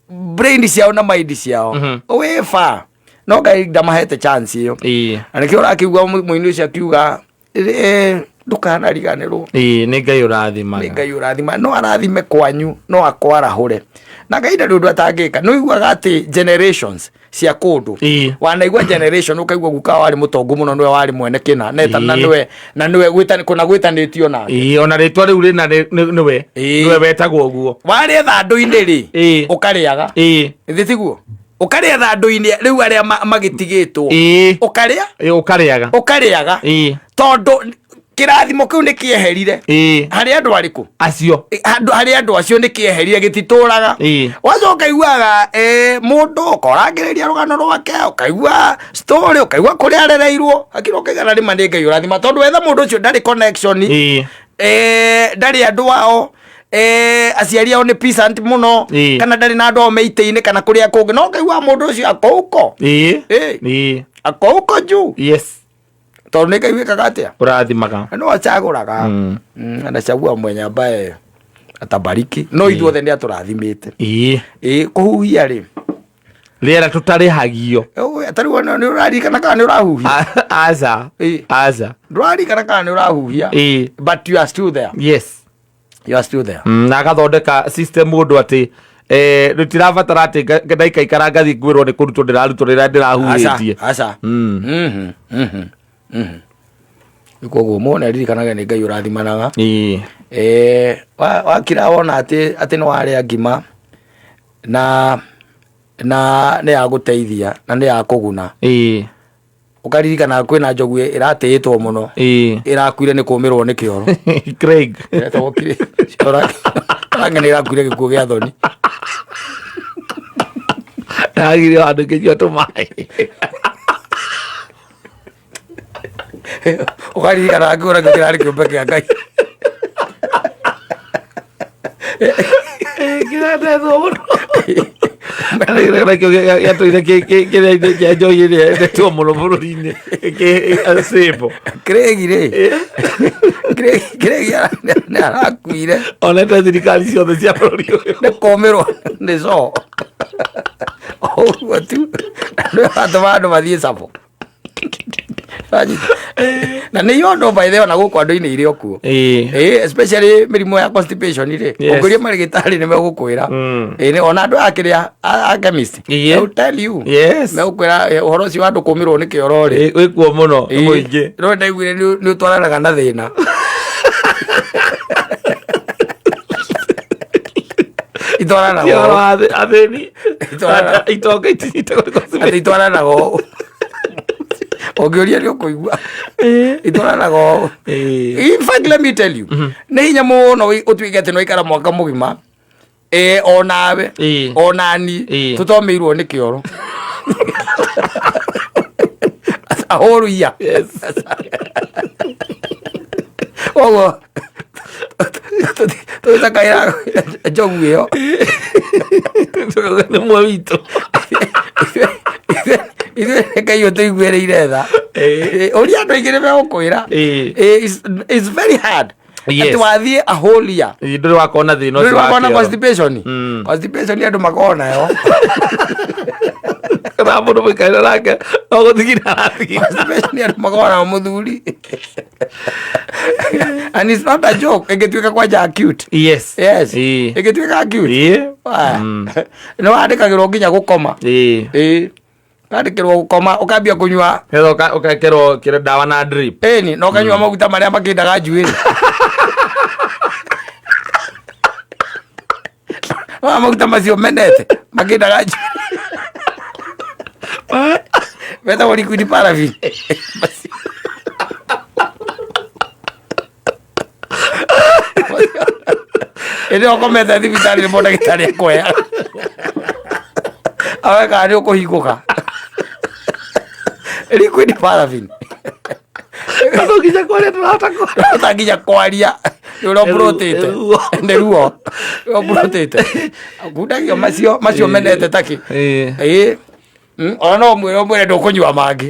brain ciao na mind ciao wĩ far, no Ngai ndamahete chance ĩyo. Na nĩkĩo ũrakĩigua mũini ũcio akiuga, ndũkanariganĩrwo.
Ĩĩ, nĩ Ngai ũrathimaga.
Nĩ Ngai ũrathima. No arathime kwanyu, no akwarahũre, na Ngai ndarĩ ũndũ atangĩka. Nĩ ũiguaga atĩ generations cia kũndũ, wanaigua generation ũkaigua guka warĩ mũtongu mũno, nĩwe warĩ mwene kĩna neta na nĩwe na nĩwe kũna gwĩtanĩtio nake.
Ĩĩ, ona rĩtwa rĩu rĩna nĩwe. Nĩwe wetagwo ũguo.
Warĩa thandũ-inĩ rĩ, ũkarĩaga. Ĩthĩ tiguo ũkarĩa thandũ-inĩ rĩu arĩa magĩtigĩtwo. Ũkarĩa.
Ĩĩ, ũkarĩaga.
Ũkarĩaga. Tondũ kĩrathimo kĩu nĩ kĩeherire harĩ andũ arĩkũ?
Acio.
Andũ harĩ andũ acio nĩ kĩeherire, gĩtitũraga. Wacoka iguaga mũndũ ũkorangĩrĩria rũgano rwake, ũkaigua story, ũkaigua kũrĩa arereirwo, akira ũkaigana rĩma nĩ Ngai ũrathima, tondũ wetha mũndũ ũcio ndarĩ connection, ndarĩ andũ ao, aciari ao nĩ peasant mũno, kana ndarĩ na andũ ao me itĩ-inĩ kana kũrĩa kũngĩ, no ũkaigua mũndũ ũcio akouko. Akouko juu. Tondũ nĩ Ngai wĩkaga atĩa?
Ũrathimaga.
No acagũraga. Anachagua mwenye ambaye atabariki, no ithuothe nĩ atũrathimĩte. Ĩĩ, kũhuhia rĩ,
Rĩera tũtarĩhagio.
Tarĩu ona nĩ ũraririkana kana nĩ ũrahuhia?
Aca. Aca.
Ndũraririkana kana nĩ ũrahuhia? But you are still there. You are still there.
Na agathondeka system ũndũ atĩ rĩtirabatara atĩ ndaikaikara ngathiĩ ngwĩrwo nĩ kũrutwo ndĩrarutwo rĩrĩa ndĩrahuhĩtie.
Aca. Koguo mũndũ aririkanage nĩ Ngai ũrathimanaga. Wakira wona atĩ nĩ warĩa ngima na nĩ yagũteithia na nĩ yakũguna, ũkaririkana kwĩna njogu ĩratĩĩtwo mũno ĩrakuire nĩ kũmĩrwo nĩ kĩoro.
Craig.
Ĩretagwo Orange, nĩ ĩrakuire gĩkuũ gĩa thoni.
Yagire handũ kĩnyua tũmaĩ.
Ũkaririkana kĩũra kĩu kĩrarĩ kĩũmbe kĩa Ngai.
Kĩrendetwo mũno. Nakĩo gĩatũire kĩrĩa-inĩ kĩa njohi ĩrĩa yendetwo mũno bũrũri-inĩ simple.
Craig rĩ, Craig nĩ arakuire.
Onete thirikari ciothe cia bũrũri ũyũ.
Nĩ kũmĩrwo nĩ coo ũguo tu nĩ watũma andũ mathiĩ cabo na nĩ yondo by the way, ona gũkũ andũ-inĩ irĩ o kuo. Especially mĩrimũ ya constipation rĩ, ũngĩũria marĩgĩtarĩ nĩ megũkwĩra. Ona andũ a kĩrĩa a chemist, they will tell you. Megũkwĩra ũhoro ũcio wa andũ kũmĩrwo nĩ kĩoro rĩ,
Wĩkuo mũno nĩ mũingĩ.
No ndaiguire nĩ ũtwaranaga na thĩna. Itwaranaga
Kĩoro
ũũ.
Athĩni
Itwaranaga.
itonga itinyitagwo nĩ
Atĩ
constipation.
itwaranaga ũũ. Ũngĩũria nĩ ũkũigua. Itwaranaga ũũ. In fact, let me tell you, nĩ hinya mũno ũtuĩke atĩ nĩwaikara mwaka mũgima onawe onani tũtomĩirwo nĩ kĩoro ahũruia. Koguo tũgĩcakaĩra njogu ĩyo.
Nĩ mwe witũ.
Ithuĩ Ngai ũtũiguĩrĩire tha. Ũria andũ aingĩ nĩ megũkwĩra. It's very hard atĩ wathiĩ a whole year
Ndũrĩ wakorwo na thĩna
ndũrĩ
ũcio wa
wakorwo na
kĩoro.
constipation. Constipation andũ makoragwo nayo.
Kana mũndũ mũikarĩre nake no gũthigina arathigina.
Constipation andũ makoragwo nayo mũthuri, and it's not a joke ĩngĩtuĩka kwanja acute. Yes. Ĩngĩtuĩka acute, nĩ wandĩkagĩrwo nginya gũkoma. Wandĩkĩrwo gũkoma, ũkambia kũnyua.
Nĩgetha ũkekĩrwo kĩrĩa ndawa na drip.
Ĩni, na ũkanyua maguta marĩa makĩndaga njuĩrĩ. Wa maguta macio menete makĩndaga njuĩrĩ metagwo liquid paraffin. Ĩndĩ ũkomete thibitarĩ nĩ ndagĩtarĩ akũheaga awe kana nĩ ũkũhingũka liquid paraffin.
Tondũ nginya kwaria ndũrahota kwaria.
Ndũrahota nginya kwaria nĩ ũrĩa ũmburũtĩte.
Ruo.
Nĩ ruo ũrĩa ũmburũtĩte ngundagio macio macio menete takĩ. Ĩĩ. Ona no mwĩre ũmwĩre ndũkũnyua mangĩ.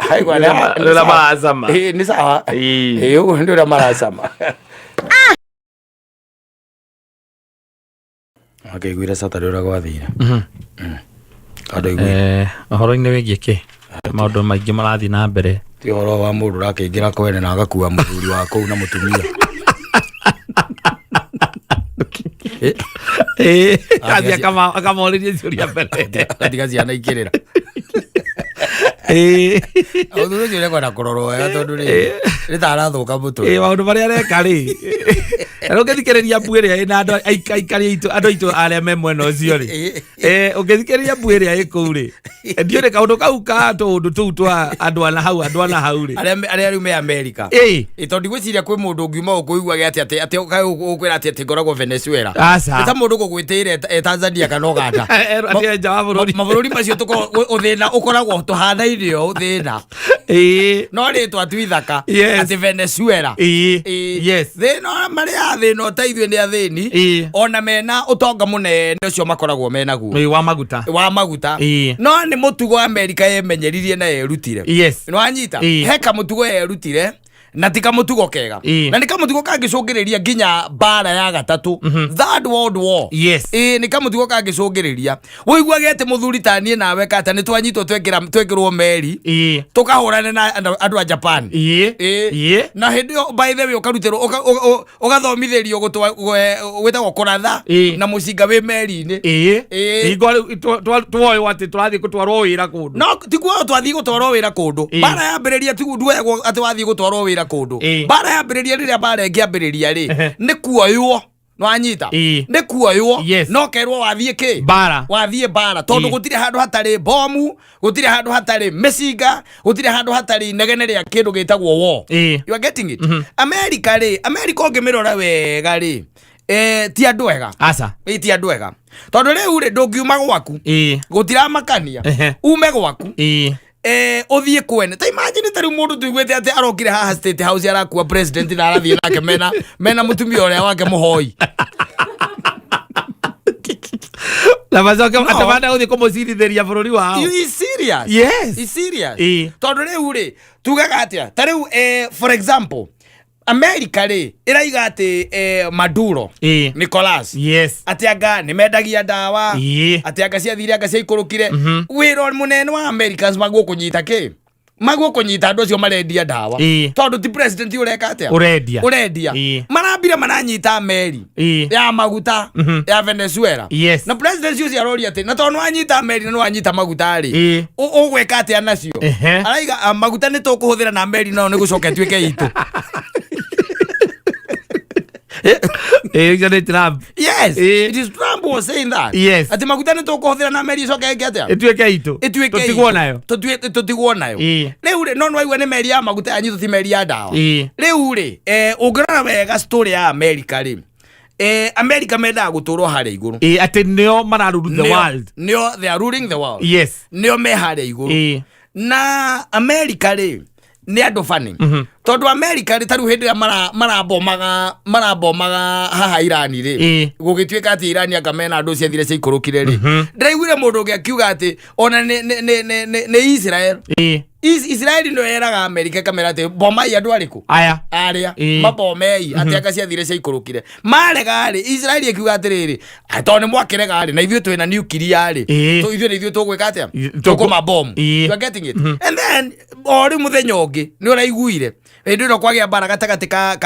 Aigua
Nĩ ũrĩa maracama.
Ĩĩ, nĩ sawa. Ĩĩ, ũguo nĩ ũrĩa maracama. Akĩiguire Saturday ũrĩa gwathire. Andũ aiguire.
Ũhoro-inĩ wĩgiĩ kĩ maũndũ maingĩ marathiĩ na mbere.
Ti ũhoro wa mũndũ ũrakĩingĩra kwene na agakua mũthuri wa kũu na mũtumia.
Athiĩ akamorĩria ciũria mbere.
Agatiga ciana ikĩrĩra. Mũthuri ũcio nĩekwenda kũrorwo wega tondũ rĩ nĩ ta arathũka mũtwe.
Maũndũ marĩa areka rĩ, na ũngĩthikĩrĩria mbu ĩrĩa ĩna andũ aikari aitũ, andũ aitũ arĩa me mwena ũcio rĩ, ũngĩthikĩrĩria mbu ĩrĩa ĩ kũu rĩ, ndiũĩ kaũndũ kau ka tũũndũ tũu twa andũ ana hau, andũ ana hau rĩ.
Arĩa rĩu me Amerika. Ĩ, tondũ ndigwĩciria kwĩ mũndũ ũngiuma ũkũiguage atĩ atĩ atĩ ũkwĩra atĩ atĩ ngoragwo Venezuela.
Aca.
Nĩ ta mũndũ gũgwĩtĩire e Tanzania kana Uganda.
Atĩ e nja wa bũrũri.
Mabũrũri macio ũthĩna ũkoragwo tũhanaine o ũthĩna. No rĩtwa tu ithaka. Atĩ Venezuela. Thĩna marĩ athĩna ta ithuĩ nĩ athĩni. Ona mena ũtonga mũnene ũcio makoragwo menaguo.
Wa maguta.
Wa maguta. No nĩ mũtugo Amerika yemenyeririe na yerutire. Nĩwanyita? He kamũtugo yerutire na ti kamũtugo kega. Na nĩ kamũtugo kangĩcũngĩrĩria nginya mbara ya gatatũ, third world war. Ĩĩ, nĩ kamũtugo kangĩcũngĩrĩria ũiguage atĩ mũthuri ta niĩ nawe kata nĩ twanyitwo twekĩrwo meri tũkahũrane na andũ a Japan. Na hĩndĩ ĩyo, by the way, ũkarutĩrwo ũgathomithĩrio gwĩtagwo kũratha na mũcinga wĩ meri-inĩ.
Hingo rĩu tuoywo atĩ tũrathiĩ gũtwarwo wĩra kũndũ.
No tiguo twathiĩ gũtwarwo wĩra kũndũ. Mbara yambĩrĩria tiguo nduoyagwo atĩ wathiĩ gũtwarwo wĩra kũndũ. Mbara yambĩrĩria, rĩrĩa mbara ĩngĩambĩrĩria rĩ, nĩ kuoywo, nĩwanyita? Nĩ kuoywo. No kerwo wathiĩ kĩ?
Mbara.
Wathiĩ mbara tondũ gũtirĩ handũ hatarĩ bomu, gũtirĩ handũ hatarĩ mĩcinga, gũtirĩ handũ hatarĩ inegene rĩa kĩndũ gĩtagwo war. You are getting it? America rĩ, America ũngĩmĩrora wega rĩ, ti andũ ega.
Aca.
Ti andũ ega tondũ rĩu rĩ, ndũngiuma gwaku gũtiramakania ume gwaku ũthiĩ kwene. Ta imagine ta rĩu mũndũ tuiguĩte atĩ arokire haha State House arakua president na arathiĩ nake mena mũtumia ũrĩa wake mũhoi.
Na macoke
No.
atĩ manda gũthiĩ kũmũcirithĩria bũrũri wao.
You is serious? Is serious? Tondũ rĩu rĩ, tugaga atĩa ta rĩu, for example, America rĩ ĩraiga atĩ Maduro, Nicolas, atĩ anga nĩ mendagia ndawa, atĩ anga ciathire, anga ciaikũrũkire. Wĩra mũnene wa Americans maguo kũnyita kĩ, maguo kũnyita andũ acio marendia ndawa. Tondũ ti president ũreka atĩa?
Ũrendia.
Ũrendia. Marambire maranyita meri ya maguta ya Venezuela. Na president ũcio aroria atĩ na tondũ nĩwanyita meri na nĩwanyita maguta rĩ, ũgwĩka atĩa nacio? Araiga, "Ah, maguta nĩ tũkũhũthĩra na meri nayo nĩ gũcoka ĩtuĩke itũ."
Ũcio nĩ Trump.
Yes. It is Trump. was saying that.
Yes.
Atĩ maguta nĩ tũkũhũthĩra na meri icoke ĩke atĩa?
Ĩtuĩke itũ.
Ĩtuĩke
Tũtigwo
itũ.
nayo.
Tũtigwo nayo. Rĩu rĩ, no nĩwaigua nĩ meri ya maguta yanyitwo, ti meri ya ndawa. Rĩu rĩ, ũngĩrora wega story ya America rĩ, America mendaga gũtũrwo harĩa igũrũ.
Ĩĩ, atĩ nĩo mararuru the world.
Nĩo they are ruling the world. Nĩo me harĩa igũrũ. Na America rĩ, nĩ andũ bani, tondũ America rĩ, tarĩu hĩndĩ ĩrĩa marabomaga haha Irani rĩ, gũgĩtuĩka atĩ Irani anga mena andũ ciathire ciaikũrũkire rĩ, ndĩraiguire mũndũ ũngĩ akiuga atĩ ona nĩ Israel. Israeli nĩyo yeraga America, ĩkamera atĩ bomai andũ arĩkũ?
Aya.
Arĩa mabomei, atĩ anga ciathire ciaikũrũkire marega rĩ, Israeli ĩkiuga atĩrĩrĩ, tondũ nĩ mwakĩrega rĩ, na ithuĩ twĩna nuclear rĩ, ithuĩ nĩ ithuĩ tũgwĩka atĩa? Tũkũmabomu. You are getting it? And then o rĩu mũthenya ũngĩ nĩ ũraiguire hĩndĩ ĩno kwagĩa mbara gatagatĩ ka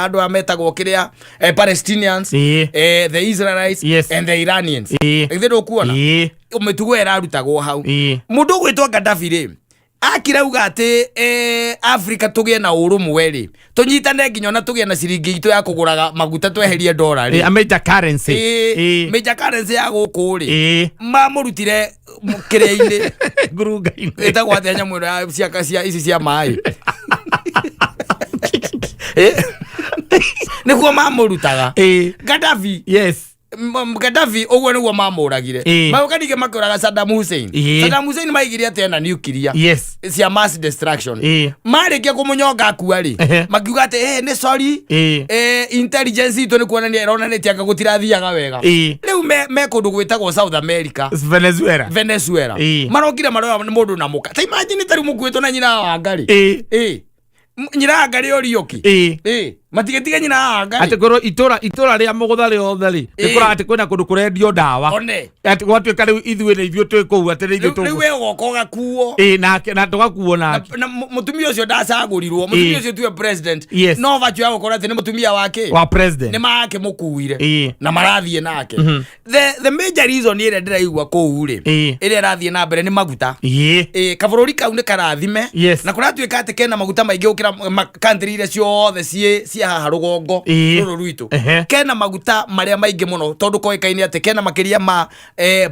andũ aya metagwo kĩrĩa, Palestinians, the Israelites and the Iranians. Githĩ ndũkuona mĩtugo ĩrarutagwo hau? Mũndũ ũgwĩtwo Gaddafi rĩ, akirauga atĩ Africa tũgĩe na ũrũmwe rĩ, tũnyitane nginya ona tũgĩe na ciringi itũ ya kũgũraga maguta, tweherie ndora rĩ.
A major currency.
Major currency ya gũkũ rĩ, mamũrutire kĩrĩa-inĩ?
Ngurunga-inĩ.
Ĩtagwo atĩa nyamũ ĩno ya cia ici cia maĩ? Nĩguo mamũrutaga. Gaddafi. Gaddafi ũguo nĩguo mamũragire. Magũka ningĩ makĩũraga Saddam Hussein. Saddam Hussein maigire atĩ ena nuclear cia mass destruction. Marĩkia kũmũnyonga akua rĩ, makiuga atĩ nĩ sorry, intelligence itũ nĩ kuonania ĩronanĩtie anga gũtirathiaga wega. Rĩu me kũndũ gwĩtagwo South America.
Venezuela.
Venezuela. Marokire maroya mũndũ na mũka. Ta imagine tarĩu mũkuĩtwo na nyina wa Ngarĩ. Nyina wa Ngarĩ Orioki. Matigĩtige nyina wa Ngarĩ.
Atĩ korwo itũra rĩa mũgũtha rĩothe rĩ, nĩ atĩ kwĩna kũndũ kũrendio ndawa.
One.
Atĩ gwatuĩka rĩu ithuĩ nĩ ithuĩ twĩ kũu, atĩ nĩ ithuĩ
rĩu
tũgũ.
We ũgoka ũgakuo.
Ĩĩ, nake na tũgakuo nake.
Na mũtumia ũcio ndacagũrirwo, mũtumia ũcio tiwe president. No virtue ya gũkorwo atĩ nĩ mũtumia wake
wa president
nĩ makĩmũkuire na marathiĩ nake. The major reason ĩrĩa ndĩraigua kũu rĩ, ĩrĩa ĩrathiĩ na mbere nĩ maguta. Kabũrũri kau nĩ karathime na kũratuĩka atĩ kena maguta maingĩ gũkĩra country iria ciothe ciĩ haha rũgongo rũrũ rwitũ. Kena maguta marĩa maingĩ mũno, tondũ koĩkaine atĩ kena makĩria ma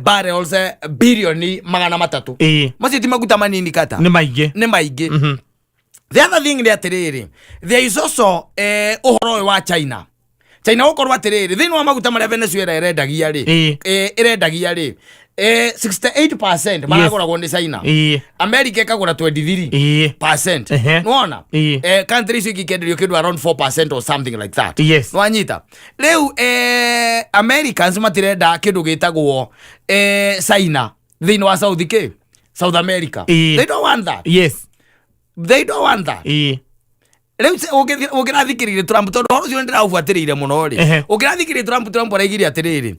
barrels bilioni 300. Macio ti maguta manini kata.
Nĩ maingĩ.
Nĩ maingĩ. The other thing nĩ atĩrĩrĩ, there is also ũhoro ũyũ wa China. China gũkorwo atĩrĩrĩ, thĩinĩ wa maguta marĩa Venezuela ĩrendagia rĩ, ĩrendagia rĩ, 68% maragũragwo nĩ China. America ĩkagũra 23 percent. Nĩwona? Country icio ingĩ ikenderio kĩndũ around 4% or something like that. Nwanyita rĩu, Americans matirenda kĩndũ gĩtagwo China thĩinĩ wa South k South America. They don't want that. They don't want that. Rĩu ũngĩrathikĩrĩirie Trump, tondũ ũhoro ũcio nĩndĩraũbuatĩrĩire mũno rĩ, ũngĩrathikĩrĩirie Trump, Trump araigire atĩrĩrĩ,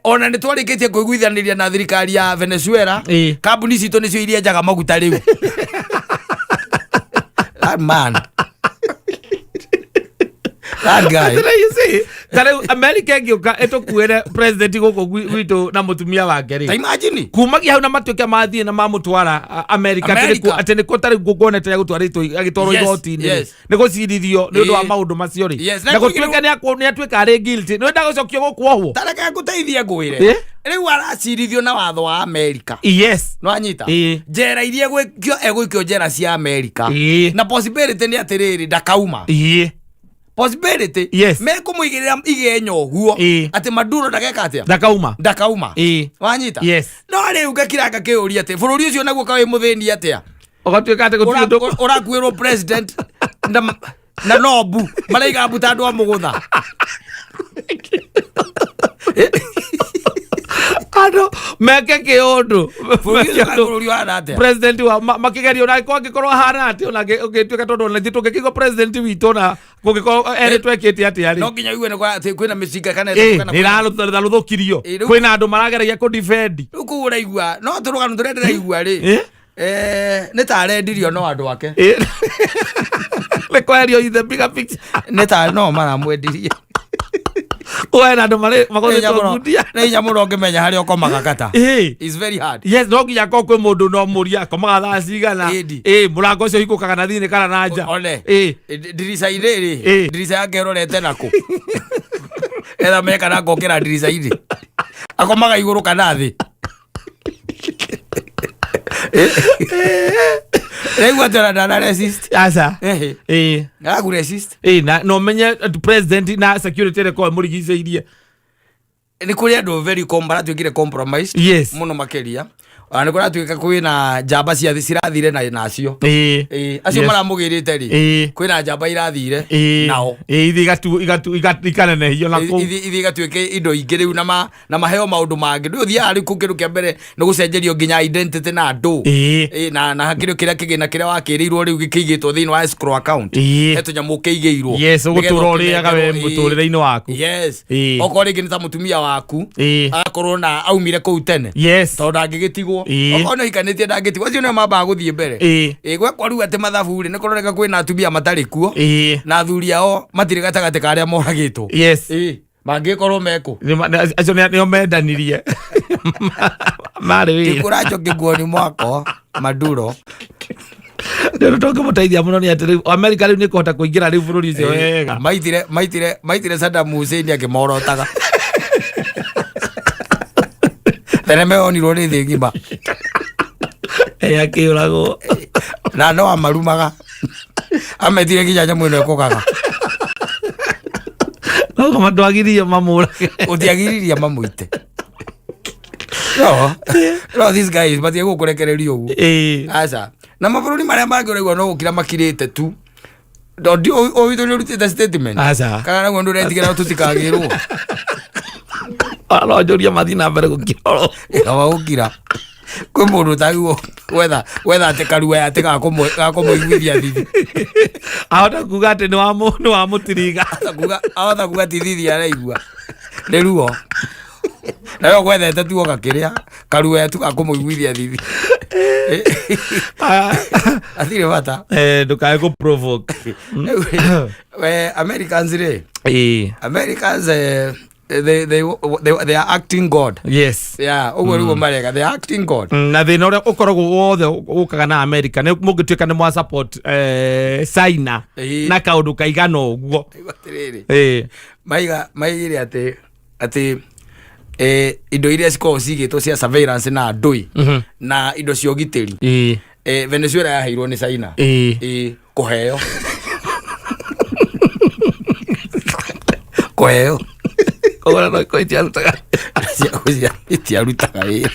ona nĩ twarĩkĩtie kũiguithanĩria na thirikari ya Venezuela, kambuni citũ nĩcio iria njaga maguta rĩu. That man, that guy.
You see, ta rĩu America ĩngĩũka ĩtũkuĩre president gũkũ gwitũ na mũtumia wake
Ta
rĩ,
imagine.
Kumagia hau na matuĩke mathiĩ na mamũtwara America, atĩ
America.
atĩ nĩkuo tarĩu ngũkuonete agĩtwarĩtwo agĩtwarwo igoti-inĩ rĩ, nĩ gũcirithio nĩ ũndũ wa maũndũ macio rĩ, na gũtuĩke nĩ atuĩka arĩ guilty, nĩ wenda gũcokio gũkũ ohwo.
Tareke ngũteithie ngwĩre. Rĩu aracirithio na watho wa America. Nwanyita? Njera iria egũikio, egũikio njera cia America. Na possibility nĩ atĩrĩrĩ, ndakauma. Possibility, mekũmũigĩrĩra igenyo ũguo atĩ Maduro ndageka atĩa?
Ndakauma.
Ndakauma. Wanyita?
Yes.
No rĩu ngakira ngakĩũria atĩ bũrũri ũcio naguo kaĩ mũthĩni atĩa?
Ũgatuĩka atĩ gũtirĩ ũndũ.
Ũrakuĩrwo president na nobu maraiga mbu ta andũ a mũgũtha.
Andũ meke kĩũndũ.
Bũrũri ũcio kaĩ bũrũri ũhana atĩa?
President wa makĩgerio ona angĩkorwo ahana atĩa, ona ũngĩtuĩka, tondũ ona ithuĩ tũngĩkĩigua president witũ na kũngĩkorwo erĩ twekĩte atĩa rĩ,
No nginya uigue nĩ atĩ kwĩna mĩcinga kana ĩtatũ kana
nĩ ĩrarũthũkirio. Kwĩna andũ marageragia kũ-defend.
Rĩu kũu ũraigua no tũrũgano tũrĩa ndĩraigua rĩ, nĩ ta arendirio no andũ ake.
Nĩ kweherio in the bigger picture.
Nĩ ta no maramwendirie.
Kwena andũ marĩ magũthĩtwo ngundia.
Nĩ hinya mũno ũngĩmenya harĩa ũkomaga kata. It's very hard.
Yes, no nginya akorwo kwĩ mũndũ no mũria akomaga thaa cigana.
Ĩndi.
Mũrango ũcio hingũkaga na thĩinĩ kana na nja.
One. Ndirica-inĩ rĩ, ndirica yake ĩrorete nakũ? Etha meka na ngokĩra ndirica-inĩ. Akomaga igũrũ kana thĩ? Rĩu atĩ ona ndana resist.
Aca.
Ehe.
Ĩĩ.
Araku resist.
Ĩĩ, na na ũmenye atĩ president na security ĩrĩa ĩkoragwo ĩmũrigicĩirie.
Nĩ kũrĩ andũ very maratuĩkire compromised mũno makĩria. Ona nĩ kũratuĩka kwĩna njamba cia cirathire na nacio. Ĩĩ, acio maramũgĩrĩte rĩ, kwĩna njamba irathire nao.
Ĩĩ, ithiĩ ikanenehio na kũu.
Ithiĩ igatuĩke indo ingĩ rĩu na maheo maũndũ mangĩ. Ndũĩ ũthiaga rĩu kũu, kĩndũ kĩa mbere nĩ gũcenjerio nginya identity na andũ. Ĩĩ, na kĩndũ kĩrĩa kĩgĩna kĩrĩa wakĩrĩirwo rĩu gĩkĩigĩtwo thĩinĩ wa escrow account. He tũnyamũ kĩigĩirwo.
Yes,
nĩgetha
ũgũtũra ũrĩaga we
ũkĩnengerwo,
mũtũrĩre-inĩ waku.
Okorwo rĩngĩ nĩ ta mũtumia waku, agakorwo na aumire kũu tene tondũ ndangĩgĩtigwo. Okorwo nĩ ũhikanĩtie, ndangĩtigwo. Acio nĩo mambaga gũthiĩ mbere. Ĩĩ, gwekwo rĩu atĩ mathabu rĩ, nĩ kũroneka kwĩna atumia matarĩ kuo na athuri ao matirĩ gatagatĩ ka arĩa moragĩtwo. Ĩĩ, mangĩkorwo mekũ.
Acio nĩo mendanirie marĩ wĩra.
Kĩkũracho kĩguoni mwako Maduro.
Nĩ ũndũ tũngĩmũteithia mũno nĩ atĩ rĩu Amerika rĩu nĩ kũhota kũingĩra rĩu bũrũri ũcio wega.
Maitire Saddam Hussein akĩmorotaga. Thenema yonirwo nĩ thĩ ng'ima.
Ĩ, akĩũragwo.
Na no amarumaga, ametire nginya nyamũ ĩno ĩkũgaga.
Noguo matwagiririe mamũrage.
Ũtiagiririe mamũite. No these guys matige gũkũrekereria ũguo. Aca, na mabũrũri marĩa mangĩ ũraigua no gũkira makirĩte tu. O witũ nĩ ũrutĩte statement?
Aca.
Kana naguo ndũretigĩra tũtikagĩrwo?
Ona no njũrie mathiĩ na mbere gũkira oro.
Kaba gũkira. Kwĩ mũndũ ũtagirwo gwetha atĩ karua atĩ gakũmũiguithia thithi.
Ahota kuga atĩ nĩ wa mũtiriga.
Ahota kuga ti thithi araigua, nĩ ruo. Nawe gwethete tu gakĩrĩa karuaya tu gakũmũiguithia thithi, atirĩ bata.
Ndũkae kũ provoke.
Americans rĩ, Americans, they are acting God. Yeah, ũguo nĩguo mareka, they are acting God.
Na thĩna ũrĩa ũkoragwo wothe ũkaga na America nĩ mũngĩtuĩka nĩ mwa support China na kaũndũ kaigana ũguo.
Atĩrĩrĩ, maigire atĩ indo iria cikoragwo cigĩtwo cia surveillance na ndũi na indo cia ũgitĩri, Venezuela yaheirwo nĩ China. Kũheo.
Koguo no ikorwo itiarutaga.
Itiarutaga wĩra.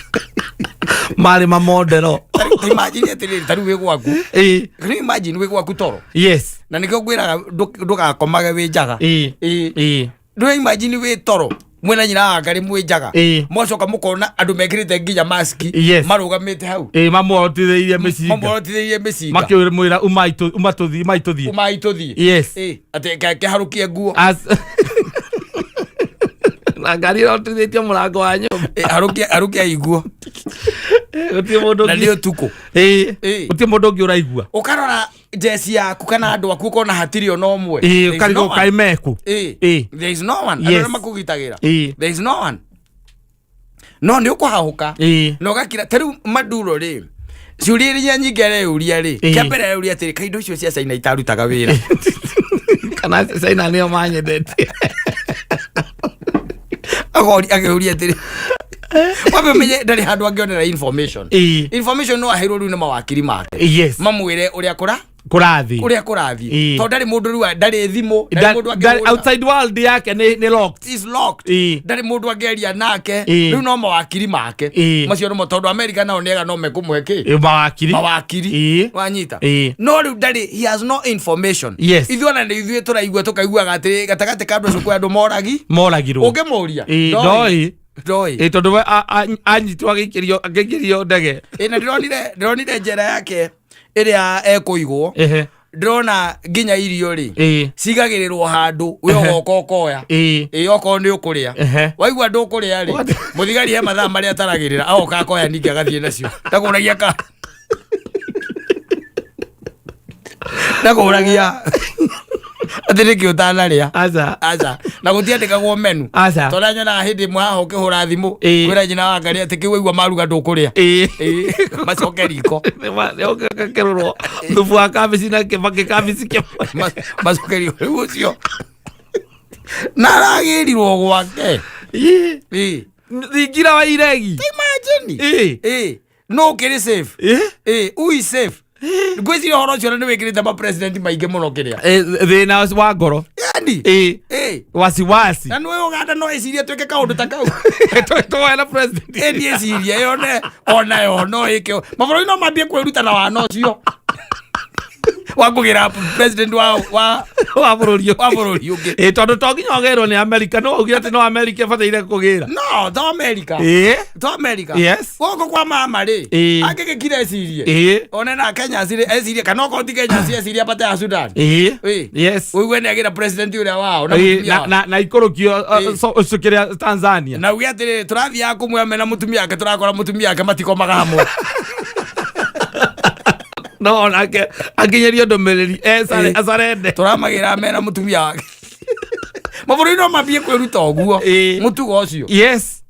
Marĩ mamondero.
Ta imagine atĩrĩrĩ, ta rĩu wĩ gwaku. Can you imagine wĩ gwaku toro? Na nĩkĩo ngwĩraga ndũgakomage wĩ njaga. Ndũra imagine wĩ toro mwena nyina wa ngarĩ mwĩ njaga, mwacoka mũkona andũ mekĩrĩte nginya maski marũgamĩte hau.
Mamworotithĩirie mĩcinga.
Mamworotithĩirie mĩcinga.
Makĩmwĩra uma tũthiĩ, umai tũthiĩ.
Umai tũthiĩ. Atĩ kĩharũkie nguo.
Na ngari ĩrotithĩtie mũrango wa nyũmba.
Harũkia iguo.
Gũtirĩ mũndũ
Na nĩ ũtukũ.
Gũtirĩ mũndũ ũngĩ ũraigua.
Ũkarora jeci yaku kana andũ aku, ũkona hatirĩ ona ũmwe.
Ũkarigwo kaĩ meku.
There is no one. Andũ arĩa makũgitagĩra, there is no one. No nĩ ũkũhahũka na ũgakira. Ta rĩu Maduro rĩ, ciũria iria nyingĩ areyũria rĩ, kĩa mbere areyũria atĩrĩ, kaĩ indo icio cia China itarutaga wĩra?
Kana China nĩo manyendetie.
Agori akĩũria atĩrĩ, wambe menye ndarĩ handũ angĩonera information. Information no aheirwo rĩu nĩ mawakiri make, mamwĩre ũrĩa kũra
Kũrathiĩ.
Ũrĩa kũrathiĩ. Tondũ ndarĩ mũndũ rĩu, ndarĩ thimũ, ndarĩ mũndũ angĩhũrĩra.
Outside world yake nĩ locked.
Is locked. Ndarĩ mũndũ angĩaria nake. Rĩu no mawakiri make. Macio nĩmo, tondũ America nao nĩega, no mekũmũhe kĩ?
Mawakiri.
Mawakiri. Wanyita? No rĩu ndarĩ, he has no information. Ithuĩ ona nĩ ithuĩ tũraigua, tũkaiguaga atĩ gatagatĩ ka andũ acio kwĩ andũ moragi.
Moragirwo.
Ũngĩmũria,
ndoĩ.
Ndoĩ.
Tondũ we anyitwo agĩikĩrio ndege.
Ĩ, na ndĩronire njera yake ĩrĩa ekũigwo. Ndĩrona nginya irio rĩ, cigagĩrĩrwo handũ, we ũgoka ũkoya. Ĩ, okorwo nĩ ũkũrĩa, waigua ndũkũrĩa rĩ, mũthigari he mathaa marĩa ataragĩrĩra, agoka akoya, ningĩ agathiĩ nacio. Ndakũragia ka ndakũragia atĩ nĩkĩ ũtanarĩa.
Aca.
Aca, na gũtiandĩkagwo menu.
Aca.
Tondũ nyonaga hĩndĩ ĩmwe haha ũkĩhũra thimũ kwĩra nyina wa ngari atĩ kĩu waigua maruga ndũkũrĩa. Macoke riko.
Nĩũkerũrwo thubu wa kabici na kĩbakĩ kabici kĩmwe.
Macoke riko rĩu ũcio na aragĩrirwo gwake.
Thingira wa iregi.
Imagine.
Ĩ.
Ĩ, no ũkĩrĩ safe.
Ĩ.
Ĩ, who is safe? Ngwĩciria ũhoro ũcio nĩ wĩkĩrĩte ma president maingĩ mũno kĩrĩa.
Thĩna wa ngoro.
Yani.
Ĩ.
Ĩ.
Wasiwasi.
Na nĩ Uganda no ĩcirie twĩke kaũndũ ta kau.
Tũwae na president.
Ĩ niĩ ĩcirie yone onayo no ĩke. Mabũrũri no mambie kwĩruta na wana ũcio. Wa kũgĩra president wa wa
wa bũrũri
wa bũrũri ũngĩ.
Ĩ, tondũ to nginya ũgĩrwo nĩ Amerika, no augire atĩ no Amerika ĩbataire kũgĩra.
No, to America.
Ĩ.
To America.
Yes.
Gũkũ kwa mama rĩ.
Ĩ.
Angĩgĩkira ecirie.
Ĩ.
One na Kenya cirĩ ecirie kana okorwo ti Kenya ci ecirie apate ya Sudan.
Ĩ.
Ĩ.
Yes.
Ũigue nĩ agĩra president ũrĩa wao na
Ĩ,
mũtumia
na
wao.
na na ikũrũkio
Ĩ.
ũcio kĩrĩa Tanzania.
Na uge atĩrĩrĩ, tũrathiaga kũmwĩra mena mũtumia wake, tũrakora mũtumia wake matikomaga hamwe.
No onake akinyerio ndũmĩrĩri
Ĩ.
acarende.
Tũramagĩra mena mũtumia wake. Mabũrũri no mambie kwĩruta ũguo.
Ĩ.
Mũtugo ũcio.
Yes.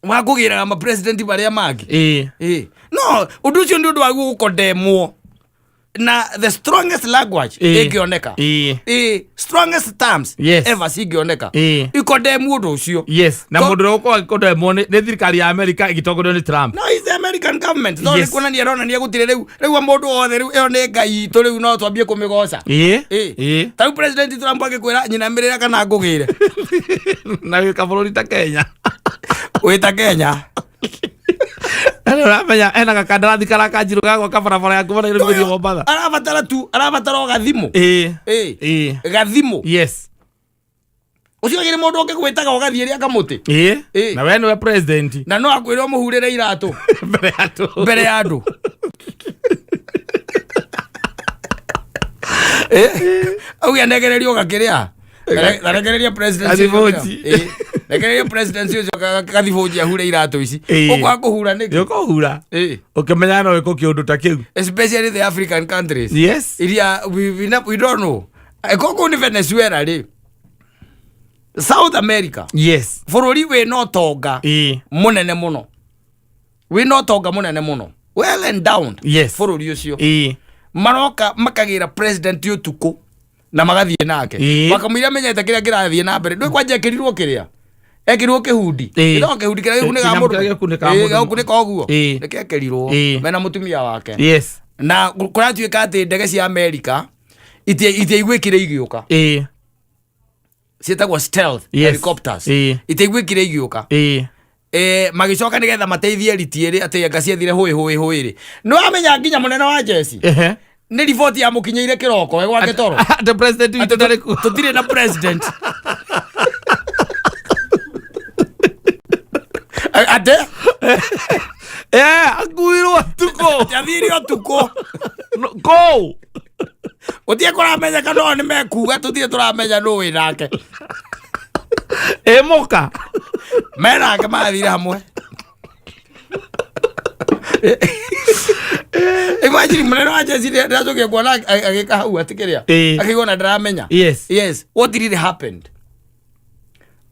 Wa kũgĩraga ma president marĩa mangĩ.
Ĩ.
Ĩ. No, ũndũ ũcio nĩ ũndũ waguo gũkondemwo na the strongest language
Ĩ.
ĩngĩoneka.
Ĩ.
Ĩ, strongest terms
Yes.
ever cingĩoneka.
Ĩ.
Ikondemwo ũndũ ũcio.
Yes. Na
Ko-
mũndũ ũrĩa ũgũkorwo agĩkondemwo nĩ thirikari ya Amerika ĩgĩtongorio nĩ Trump.
No, it's the American government. No,
Yes.
nĩ kuonania ĩronania gũtirĩ rĩu rĩu mũndũ wothe rĩu ĩyo nĩ ngai itũ rĩu no twambie kũmĩgoca.
Ĩ.
Ĩ.
Ĩ.
Ta rĩu President Trump angĩkwĩra nyinamĩrĩra kana ngũgĩre.
Na wĩ kabũrũri ta Kenya.
Wĩ ta Kenya.
Na nĩ ũramenya ena gakandarathi karakanjirwo ga gwaka barabara ya kuma Nairobi gũthiĩ Mombatha.
Arabatara tu, arabatara o gathimũ.
Ĩ.
Ĩ.
Ĩ.
Gathimũ.
Yes.
Ũcio agĩrĩ mũndũ ũngĩgwĩtaga ũgathiĩ rĩa kamũtĩ.
Ĩ.
Ĩ.
Na we nĩwe president.
Na no akwĩre ũmũhurĩre iratũ
Mbere ya andũ.
mbere ya andũ. Ĩ. Auge anegererio gakĩrĩa. Arekereria president
Gathibũnji.
Ĩ. Rekereria president ũcio gathibũnji ahure iratũ ici.
Ĩ.
Ũkwaga kũhura nĩkĩ?
Nĩ ũkũhura.
Ĩ.
Ũkĩmenya no wĩkwo kĩũndũ ta kĩu.
Especially the African countries.
Yes.
Iria we don't know. Kũu nĩ Venezuela rĩ. South America.
Yes.
Bũrũri wĩna ũtonga
Ĩ.
mũnene mũno. Wĩna ũtonga mũnene mũno. Well endowed.
Yes.
Bũrũri ũcio.
Ĩ.
Maroka makagĩra president ũtukũ na magathiĩ nake.
Ĩ.
Makamũira menyete kĩrĩa kĩrathiĩ na mbere. Ndũĩ kwanja ekĩrirwo kĩrĩa? Ekĩrirwo kĩhundi.
Ĩ.
Gĩtagwo kĩhundi kĩrĩa gĩkunĩkaga
Kĩnyamũ
mũndũ.
kĩrĩa gĩkunĩkaga
Ĩ,
mũndũ.
gĩgũkunĩka ũguo.
Ĩ.
Nĩkĩekĩrirwo.
Ĩ.
Mena mũtumia wake.
Yes.
Na kũratuĩka atĩ ndege cia Amerika itiaiguĩkire igĩũka.
Ĩ.
Ciĩtagwo stealth
Yes.
helicopters.
Ĩ.
Itiaiguĩkire igĩũka.
Ĩ.
Magĩcoka nĩgetha mateithie ritiĩrĩ atĩ anga ciethire hũĩ hũĩ hũĩ rĩ. Nĩ wamenya nginya mũnene wa jeci.
Ehe.
Nĩ riboti yamũkinyĩire kĩroko we gwake toro.
Atĩ president witũ ndarĩ kuo.
Tũtirĩ na president. Ate?
Akuirwo ũtukũ.
Athire ũtukũ.
Kũu.
Gũtirĩ kũramenyeka no nĩ mekuga tũtirĩ tũramenya nũ wĩ nake.
Ĩ mũka.
Menake mathire hamwe. Imagine mũnene wa jeci ndĩracokire kuona agĩka hau atĩ kĩrĩa.
Ĩ.
Akĩigua na ndĩramenya.
Yes.
Yes. What really happened?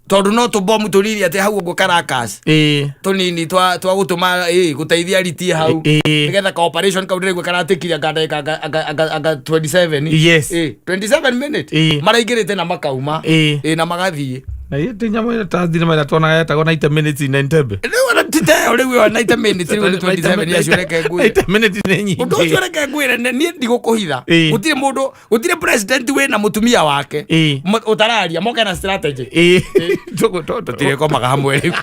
Tondũ no tũbomu tũnini atĩ hau ũguo Caracas.
Ĩ.
Tũnini twa gũtũma ĩ gũteithia ritie hau.
Ĩ.
Nĩgetha ka operation kau ndĩraigua karatĩkire anga ndagĩka anga 27.
Yes.
Ĩ, 27 minutes.
Ĩ.
Maraingĩrĩte na makauma.
Ĩ.
Ĩ, na magathiĩ.
Na hiyo ti nyamũ ĩrĩa ta thinema ĩrĩa tuonaga yetagwo 90 minutes in Entebbe.
Rĩu ona ti ta ĩyo rĩu ĩyo 90 minutes rĩu nĩ 27 acio reke ngwĩre.
90 minutes nĩ nyingĩ.
Ũndũ ũcio reke ngwĩre niĩ ndigũkũhitha.
Ĩ.
Gũtirĩ mũndũ, gũtirĩ president wĩna mũtumia wake.
Ĩ.
Ũtararia moke na strategy.
Ĩ.
Tũtirĩkomaga hamwe rĩu.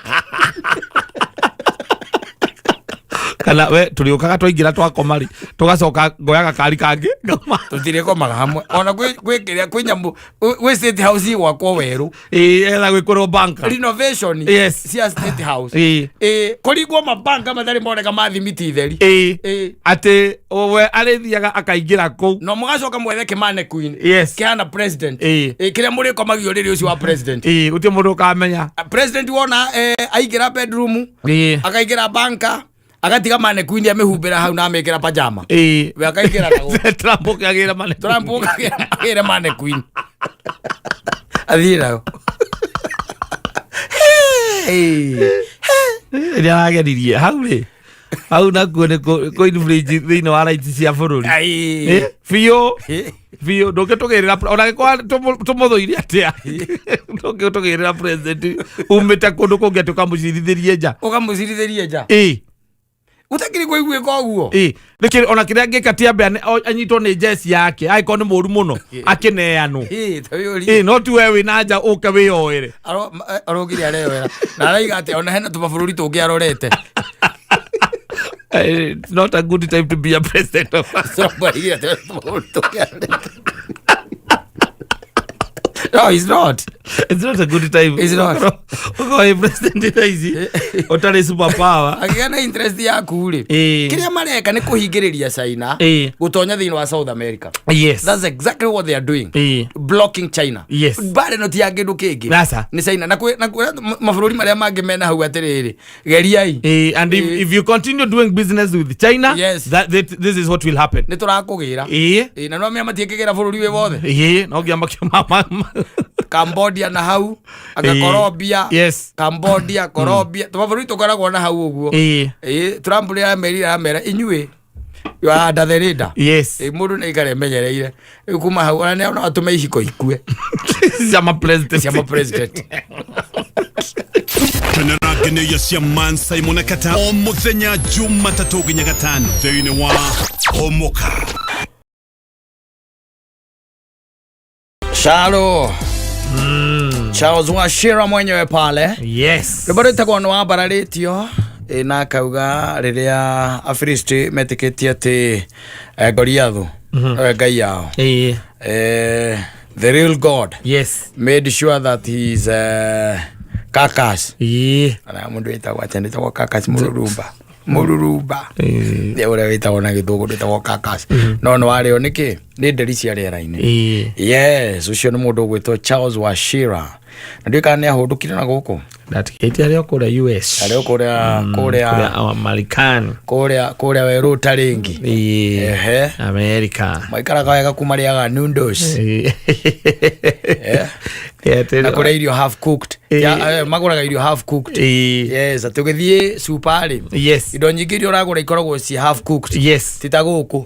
Kana we tũrĩũkaga twaingĩra twakoma rĩ tũgacoka ngoya gakari kangĩ ngauma.
Tũtirĩkomaga hamwe. Ona kwĩ kĩrĩa kwĩ nyamũ gwĩ state house gwakwo werũ.
Ĩ, etha gwĩkĩrwo banka.
Renovation
Yes.
cia state house.
Ĩ.
Ĩ, kũringwo mabanka matarĩ moneka ma thimiti theri.
Ĩ.
Ĩ.
Atĩ we arĩthiaga akaingĩra kũu.
No mũgacoka mwethe kĩmane queen.
Yes.
Kĩhana president.
Ĩ.
Ĩ, kĩrĩa mũrĩkomagio rĩrĩ ũcio wa president.
Ĩ, gũtirĩ mũndũ ũkamenya.
President wona aingĩra bedroom
Ĩ.
akaingĩra banka agatiga mannequin amĩhumbĩra hau na amĩkĩra pajama.
Ĩ.
We akaingĩra na
Trump ũkĩagĩra mannequin.
Trump agĩre mannequin. Athiĩ nayo. Hey.
Ĩrĩa arageririe hau rĩ. Hau nakuo nĩ kũ infringe thĩinĩ wa rights cia bũrũri.
Ai.
Biũ biũ, ndũngĩtũgĩrĩra ona gĩkorwo tũmũthũire atĩa, ndũngĩtũgĩrĩra president umĩte kũndũ kũngĩ atĩ ũkamũcirithĩrie nja.
Ũkamũcirithĩrie nja. Gũtakĩrĩ kũiguĩka ũguo.
Nĩkĩ ona kĩrĩa angĩka ti ambe anyitwo nĩ njeci yake, angĩkorwo nĩ mũru mũno akĩneanwo.
Ta wĩũrie.
No ti we wĩna nja ũke wĩyoere.
Arogire areyoera na araiga atĩ ona hena tũmabũrũri tũngĩ arorete.
It's not a good time to be a president of
Trump araigire atĩ hena tũmabũrũri tũngĩ arorete. No, he's not.
It's not a good time.
It's not.
Ũkorwo wĩ president thaa ici ũtarĩ super power.
Agĩgĩa na interest yaku rĩ, kĩrĩa mareka nĩ kũhingĩrĩria China gũtonya thĩinĩ wa South America. That's exactly what they are doing. Blocking China. Mbara ĩno ti ya kĩndũ kĩngĩ.
Aca.
Nĩ China na kwĩ mabũrũri marĩa mangĩ mena hau atĩrĩrĩ, geriai.
And if you continue doing business with China, this is what will happen.
Nĩ tũrakũgĩra. Na no mĩa matiĩkĩgĩra bũrũri wĩ wothe.
No nginya makio
Cambodia na hau, anga Colombia. Cambodia, Colombia, tũmabũrũri tũkoragwo na hau ũguo. Trump nĩ aramerire, aramera inyuĩ you are under the radar. Mũndũ nĩ aikare emenyereire. Rĩu kuma hau ona no atũme ihiko ikue.
Cia ma president.
Cia ma president.
Kenera ngeneia cia Man Simon Kata o muthenya Jumatatũ nginya gatano thĩinĩ wa Homoka.
Shalo. Charles Wachira mwenyewe pale. Rwĩmbo rwĩtagwo nĩ wambararĩtio na akauga rĩrĩa Afilisti metĩkĩtie atĩ Goliathu nĩwe ngai yao. The real God made sure that he is carcass. Ana mũndũ wĩtagwo atĩa, ndĩtagwo carcass, mũrurumba. Mũrurumba. Nĩ ũrĩa wĩtagwo na gĩthũngũ ndĩtagwo carcass. No nĩ warĩo nĩkĩ? Nĩ nderi cia rĩera-inĩ. Yes, ũcio nĩ mũndũ ũgwĩtwo Charles Wachira. Na ndiũĩ kana nĩ ahũndũkire na gũkũ.
Ndatigĩte arĩ o kũrĩa US.
Arĩ o kũrĩa, kũrĩa,
Kũrĩa Marekani.
Kũrĩa, kũrĩa werũ ũtarĩngi.
America.
Maikaraga wega kuma marĩaga noodles. Na kũrĩa irio half cooked. Ya, magũraga irio half cooked. Yes, atĩ ũgĩthiĩ super rĩ. Indo nyingĩ iria ũragũra ikoragwo ci half cooked. Ti ta gũkũ.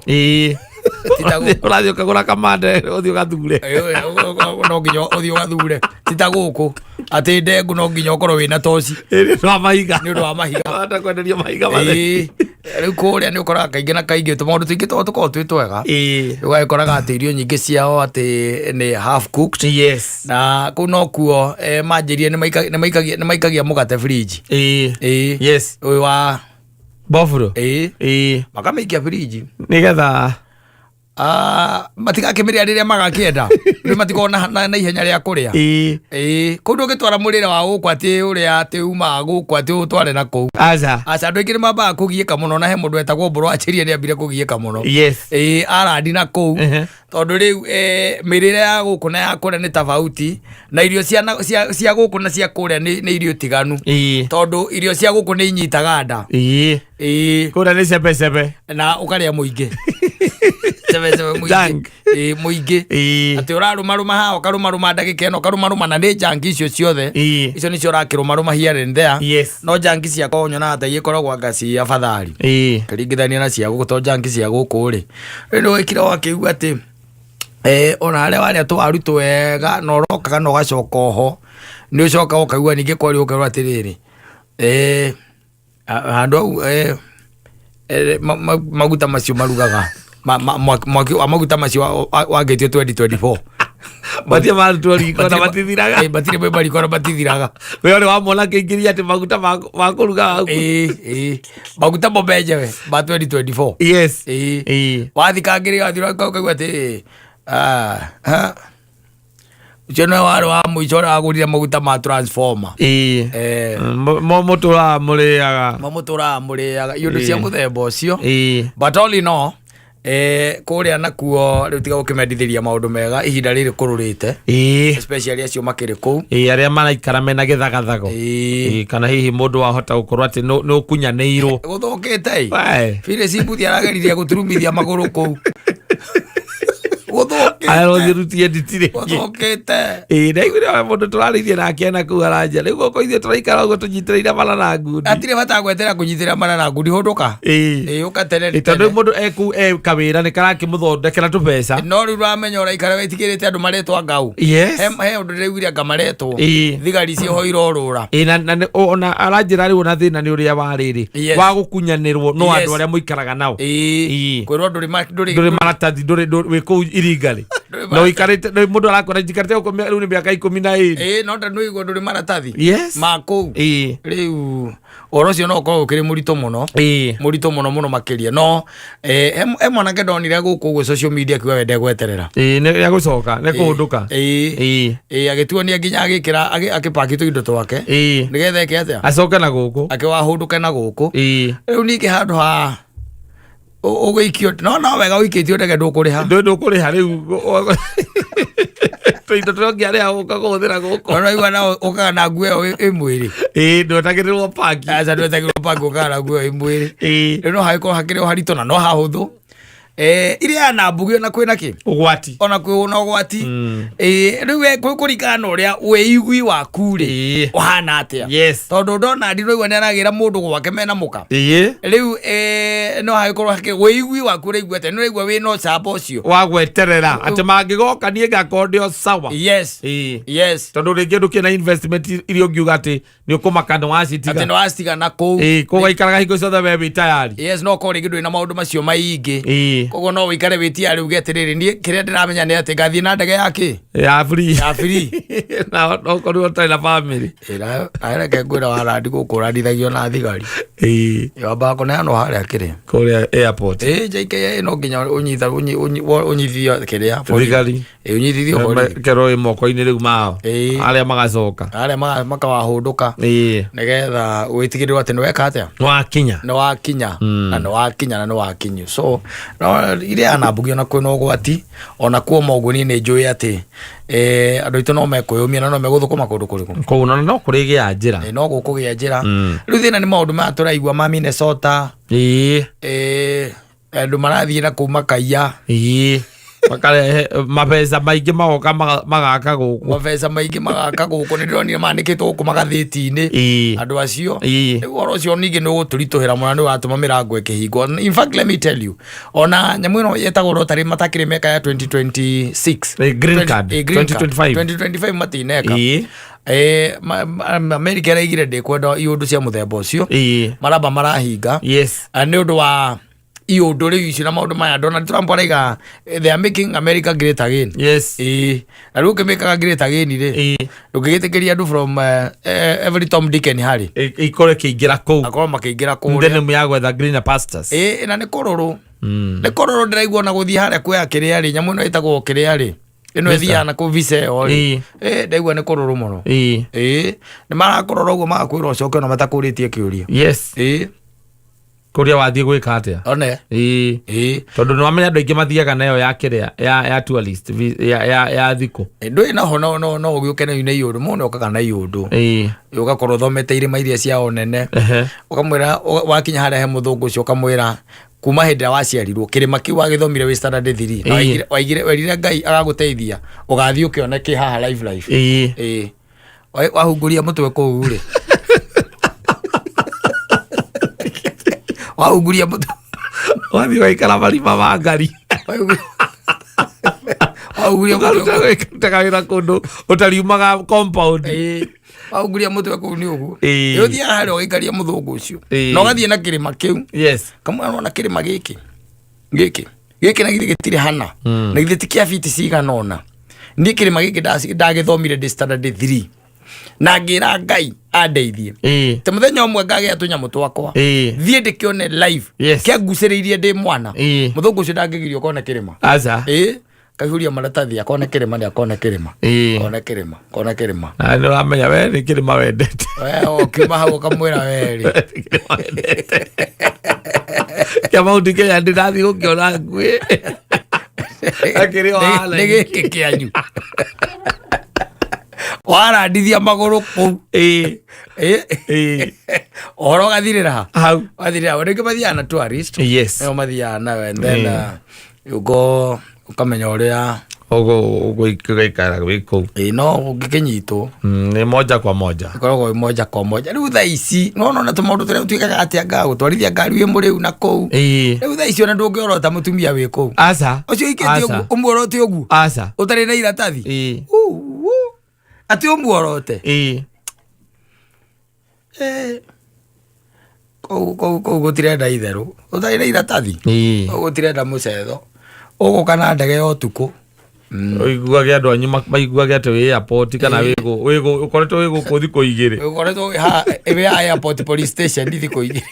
Ti ta gũkũ.
Ũrathiĩ ũkagũra kamande, ũthiĩ ũgathure.
No nginya ũthiĩ ũgathure. Ti ta gũkũ. Atĩ ndengũ no nginya ũkorwo wĩna toci.
Nĩ ũndũ wa mahiga.
Nĩ ũndũ wa mahiga.
Wahota kwenderio mahiga matheri.
Rĩu kũrĩa nĩ ũkoraga kaingĩ na kaingĩ tũmaũndũ tũingĩ tondũ tũkoragwo twĩ twega. Ũgagĩkoraga atĩ irio nyingĩ ciao atĩ nĩ half cooked. Na kũu nokuo manjĩrie nĩ maikagia mũgate fridge. Ũyũ wa
Bofuro.
Makamĩikia fridge.
Nĩgetha
Matigakĩmĩrĩa rĩrĩa magakĩenda. Rĩu matikoragwo na ihenya rĩa kũrĩa. Kũu ndũngĩtwara mũrĩre wa gũkũ atĩ ũrĩa atĩ umaga gũkũ atĩ ũtware na kũu.
Aca.
Aca, andũ aingĩ nĩ mambaga kũgiĩka mũno, na he mũndũ wetagwo Mbũrũ wanjĩrire nĩ ambire kũgiĩka mũno. Arandi na kũu. Tondũ rĩu mĩrĩre ya gũkũ na ya kũrĩa nĩ tofauti, na irio cia gũkũ na cia kũrĩa nĩ irio tiganu. Tondũ irio cia gũkũ nĩ inyitaga nda.
Kũrĩa nĩ cebecebe.
Na ũkarĩa mũingĩ. Cebecebe mũingĩ.
Junk.
Mũingĩ. Atĩ ũrarũmarũma haha, ũkarũmarũma ndagĩka ĩno, ũkarũmarũma na nĩ junk icio ciothe. Icio nĩcio ũrakĩrũmarũma here and there. No junk ciakwa nyonaga ta igĩkoragwo anga ci afadhali. Ũkĩringithania na cia gũkũ, tondũ junk cia gũkũ rĩ, rĩu nĩ wekire wakĩigua atĩ, ona harĩa warĩa tũwaru twega, na ũrokaga na ũgacoka oho, nĩ ũcokaga ũkaigua ningĩ kwaria ũkerwo atĩrĩrĩ, handũ hau, maguta macio marugaga. Mwaki wa maguta macio wangĩtio 2024.
Matirĩ marutwo riko na
Matirĩ
matithiraga.
Matirĩ mauma riko na matithiraga.
We ũrĩ wamona akĩingĩria atĩ maguta ma kũruga hau.
Maguta mo menjewe ma 2024. Wathikangĩrĩria, wathira ũkaigua atĩ, ha. Ũcio nĩwe warĩ wa mũico ũrĩa wagũrire maguta ma transformer.
Mo mũtũraga mũrĩaga.
Mo mũtũraga mũrĩaga. Iũndũ cia mũthemba ũcio. But all in all, kũrĩa nakuo rĩu tiga gũkĩmendithĩria maũndũ mega ihinda rĩrĩ kũrũrĩte. Especially acio makĩrĩ kũu.
Arĩa maraikara mena gĩthagathago. Kana hihi mũndũ wahota gũkorwo atĩ nĩ ũkunyanĩirwo.
Gũthũkĩte ĩ.
Wae.
Phyllis Mbuthia arageririe gũturumithia magũrũ kũu. Gũthũkĩte.
Arothiĩ rutie nditi rĩngĩ.
Gũthũkĩte.
Ĩĩ, ndaiguire wa mũndũ tũrarĩirie nake na kũu aranja rĩu gũkũ ithuĩ tũraikara ũguo tũnyitĩrĩire mara na ngundi.
Hatirĩ bata wa gweterera kũnyitĩrĩra mara na ngundi, hũndũka. Ĩĩ, ũka tene.
Ĩĩ, tondũ rĩu mũndũ e kũu e kawĩra nĩ karakĩmũthondekera tũbeca.
No rĩu ũramenya ũraikara wĩtigĩrĩte andũ maretwo ngau.
Yes.
He ũndũ ndĩraiguire anga maretwo. Thigari ciĩho irorũra.
Ĩĩ, na ona aranjĩra rĩu ona thĩna nĩ ũrĩa wa rĩrĩ wa gũkunyanĩrwo no andũ arĩa mũikaraga nao.
Kwĩrwo ndũrĩ ndũrĩ
Ndũrĩ maratathi, ndũrĩ wĩ kũu iringarĩ
Ndũrĩ
na ũikarĩte mũndũ arakora njikarĩte gũkũ rĩu nĩ mĩaka 12.
Ĩĩ, no tondũ nĩũigua ndũrĩ maratathi ma kũu. Rĩu ũhoro ũcio no ũkorwo ũkĩrĩ mũritũ mũno, mũritũ mũno mũno makĩria. No he mwanake ndonire gũkũ ũguo social media akiuga we ndegweterera.
Ĩĩ, nĩ gũcoka nĩ kũhũndũka.
Ĩĩ, agĩtuonia nginya agĩkĩra akĩpaki tũindo twake nĩgetha eke atĩa?
Acoke na gũkũ.
Akĩwahũndũke na gũkũ. Rĩu ningĩ handũ ha ũgĩikio, no wega ũikĩtio ndege ndũkũrĩha.
Ndũkũrĩha rĩu tũindo tũrĩa ũngĩarĩha gũka kũhũthĩra gũkũ.
Ona igua na ũkaga na nguo ĩyo ĩ mwĩrĩ.
Ĩĩ, ndwetagĩrĩrwo paki.
Aca, ndwetagĩrĩrwo paki, ũkaga na nguo ĩyo ĩ mwĩrĩ. Rĩu no hagĩkorwo hakĩrĩ o haritũ na no hahũthũ. Iria na mbugi ona kwĩna kĩ?
Ũgwati.
Ona kwĩ na ũgwati. Rĩu we kũringana na ũrĩa wĩigui waku rĩ, ũhana atĩa? Tondũ ndona ndinoigua nĩ aragĩra mũndũ gwake mena mũka. Rĩu no hagĩkorwo hakĩrĩ wĩigui waku ũraigua atĩa? Nĩ ũraigua wĩna ũcamba ũcio?
Wa gweterera atĩ mangĩgoka niĩ ngakorwo ndĩ o sawa. Tondũ rĩngĩ ndũkĩrĩ na investment iria ũngiuga atĩ nĩ ũkũmaka nĩ wacitiga.
Atĩ nĩ wacitiga na kũu.
Ĩĩ, koguo ikaraga hingo ciothe we wĩ tayari.
Yes, no ũkorwo rĩngĩ ndũrĩ na maũndũ macio maingĩ. Koguo no ũikare wĩ tayari uge atĩrĩrĩ, niĩ kĩrĩa ndĩramenya nĩ atĩ ngathiĩ na ndege ya kĩ?
Ya free.
Ya free.
Na no ũkorirwo ũtarĩ na family.
Ĩĩ, na reke ngwĩre warandi gũkũ ũrandithagio na thigari. Wambaga kũneanwo harĩa kĩrĩa?
Kũrĩa airport.
Ĩĩ, JKIA no nginya ũnyitithio kĩrĩa?
Thigari.
Ĩĩ, ũnyitithio borithi.
Kerwo ĩ moko-inĩ rĩu mao. Arĩa magacoka.
Arĩa makawahũndũka. Nĩgetha wĩtigĩrĩrwo atĩ nĩweka atĩa?
Nĩwakinya.
Nĩwakinya. Na nĩwakinya na nĩwakinyio. So, no, iria na mbugi ona kwĩna ũgwati, ona kuoma ũguo niĩ nĩ njũĩ atĩ, andũ aitũ no mekwĩyũmia na no megũthũkũma kũndũ kũrĩkũ?
Kũu no kũrĩgĩa njĩra.
No gũkũgĩa njĩra. Rĩu thĩna nĩ maũndũ maya tũraigua ma Minnesota. Andũ marathiĩ na kũu makaiya.
Makarehe mabeca maingĩ magoka magaka gũkũ.
Mabeca maingĩ magaka gũkũ, nĩ ndĩronire mandĩkĩtwo gũkũ magathĩti-inĩ. Andũ acio. Rĩu ũhoro ũcio ningĩ nĩ ũgũtũritũhĩra mũno, nĩ ũratũma mĩrango ĩkĩhingwo. In fact, let me tell you, ona nyamũ ĩno ĩtagwo lottery matakĩrĩ meka ya 2026.
Green card.
Green card.
2025.
2025 matineka. America ĩraigire ndĩkwenda iũndũ cia mũthemba ũcio. Maramba marahinga. Nĩ ũndũ wa iũndũ rĩu icio na maũndũ maya Donald Trump araiga, they are making America great again. Na rĩu ũkĩmĩkaga great again rĩ, ndũngĩgĩtĩkĩria andũ from every Tom, Dick and Harry
Ikorwo ĩkĩingĩra kũu.
Akorwo makĩingĩra kũrĩa.
Ndene ya gwetha greener pastures.
Ĩĩ, na nĩ kũrũrũ. Nĩ kũrũrũ ndĩraigua ona gũthiĩ harĩa kuoya kĩrĩa rĩ, nyamũ ĩno ĩtagwo kĩrĩa rĩ, ĩno
Visa.
ĩthiaga na kũu visa ĩyo rĩ. Ndaigua nĩ kũrũrũ mũno. Ĩĩ, nĩ marakũrora ũguo magakwĩra ũcoke ona matakũrĩtie kĩũria.
Kũrĩa wathiĩ gwĩka atĩa?
One.
Tondũ nĩ wamenya andũ aingĩ mathiaga nayo ya kĩrĩa, ya tourist, ya thikũ.
Ndũĩ naho no ũgĩũke na iũndũ, mũndũ okaga na iũndũ. Ũgakorwo ũthomete irĩma iria ciao nene. Ũkamwĩra, wakinya harĩa he mũthũngũ ũcio ũkamwĩra kuma hĩndĩ ĩrĩa waciarirwo kĩrĩma kĩu wagĩthomire wĩ standard 3. Na werire Ngai agagũteithia ũgathiĩ ũkĩone kĩ haha live life. Wahunguria mũtwe kũu rĩ. Wahunguria mũtwe.
Wathiĩ ũgaikara marima ma ngari.
Wahunguria mũtwe kũu.
Ũkarutaga wĩra kũndũ ũtariumaga compound.
Wahunguria mũtwe kũu nĩ ũguo. Nĩ ũthiaga harĩa ũgaikaria mũthũngũ ũcio. Na ũgathiĩ na kĩrĩma kĩu. Kamwe ũrona kĩrĩma gĩkĩ. Gĩkĩ. Gĩkĩ na githĩ gĩtirĩ hana. Na githĩ ti kĩa biti cigana ũna. Niĩ kĩrĩma gĩkĩ ndagĩthomire ndĩ standard 3. Na ngĩra Ngai andeithie. Te mũthenya ũmwe ngagĩa tũnyamũ twakwa. Thiĩ ndĩkĩone live. Kĩangucĩrĩirie ndĩ mwana. Mũthũngũ ũcio ndangĩgirio kona kĩrĩma.
Aca.
Kaihũria maratathi akone kĩrĩma nĩ akone kĩrĩma. Kone kĩrĩma, kone kĩrĩma.
Na nĩ ũramenya we nĩ kĩrĩma wendete.
We ũkiuma hau ũkamwĩra we rĩ.
Kĩrĩma wendete. Kĩa Mount Kenya ndĩrathiĩ gũkĩona nguĩ. Akĩrĩ o haha.
Nĩ gĩkĩ kĩanyu. Warandithia magũrũ kũu. Ũhoro ũgathirĩra ha?
Hau.
Ũgathirĩra hau. Rĩngĩ mathiaga na tourist. Nĩo mathiaga nawe and then, you go ũkamenya ũrĩa
Ũgũikara wĩ kũu.
Ĩ no ũngĩkĩnyitwo.
Nĩ moja kwa moja.
Ĩkoragwo ĩ moja kwa moja. Rĩu thaa ici nona ona tũmaũndũ tũrĩa twĩkaga atĩ anga gũtwarithia ngari wĩ mũrĩu na kũu. Rĩu thaa ici ona ndũngĩorota mũtumia wĩ kũu.
Aca.
Ũcio ikĩtie
Aca.
ũguo ũmuorote ũguo.
Aca.
Ũtarĩ na iratathi. Atĩ ũmuorote. Kũu kũu kũu gũtirenda itherũ. Ũtarĩ na iratathi. Kũu gũtirenda mũcetho. Ũgũka na ndege ya ũtukũ.
Ũiguage andũ anyu maiguage atĩ wĩ airport kana ũkoretwo wĩ gũkũ thikũ igĩrĩ.
Ũkoretwo wĩ haha wĩ haha airport police station thikũ igĩrĩ.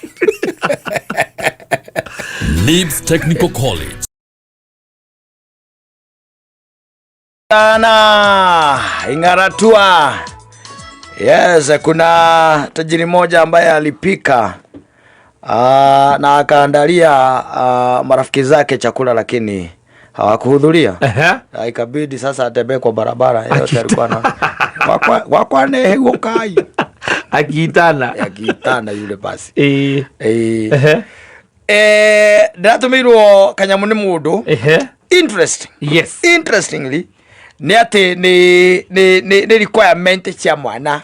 Nibs Technical College.
Sana Ing'aratua. Yes, kuna tajiri mmoja ambaye alipika na akaandalia marafiki zake chakula lakini hawakuhudhuria. Ikabidi sasa atembee kwa barabara yote alikuwa na wakwa nehe kai
Akiitana.
Akiitana yule basi. Ndĩratũmĩirwo kanyamũ nĩ mũndũ. Interesting.
Yes.
Interestingly, nĩ atĩ nĩ requirement cia mwana.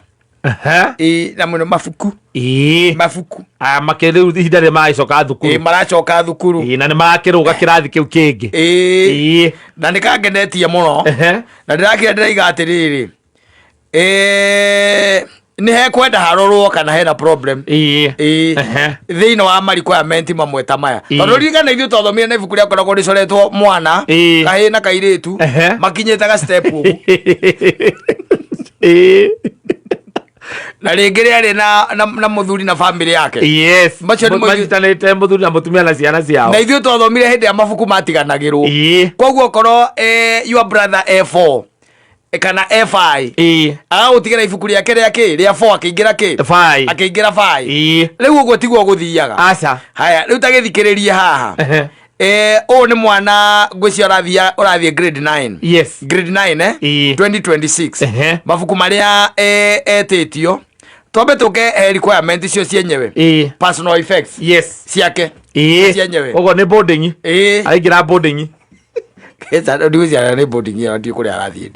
Na mũno mabuku. Mabuku.
Aya makĩ rĩu ihinda rĩrĩa maracoka thukuru.
Maracoka thukuru.
Na nĩ marakĩrũga kĩrathi kĩu kĩngĩ.
Na nĩ kangenetie mũno. Na ndĩrakĩra ndĩraiga atĩrĩrĩ. Nĩ hekwenda harorwo kana hena problem. Thĩinĩ wa ma requirement mamwe ta maya. Tondũ ririkana ithuĩ twathomire na ibuku rĩakoragwo rĩcoretwo mwana, kahĩĩ na kairĩtu, makinyĩte ga step ũguo. Na rĩngĩ rĩarĩ na mũthuri na family yake.
Yes.
Macio nĩ
Manyitanĩte mũthuri na mũtumia na ciana ciao.
Na ithuĩ twathomire hĩndĩ ya mabuku matiganagĩrwo. Koguo okorwo your brother A4 kana A5 agagũtigĩra ibuku rĩake rĩa kĩ rĩa 4 akĩingĩra kĩ
Five.
akĩingĩra 5. Rĩu ũguo tiguo gũthiaga.
Aca.
Haya, rĩu ta gĩthikĩrĩrie haha. Ũyũ nĩ mwana ngwĩciria ũrathiĩ grade 9.
Yes.
Grade 9 2026. Mabuku marĩa etĩtio. Twambe tũke requirement icio cienyewe. Personal effects.
Yes.
Ciake. Cienyewe.
Ũguo nĩ boarding. Aingĩra boarding.
Ndigwĩciria nĩ boarding ĩyo, ndiũĩ kũrĩa arathiĩ.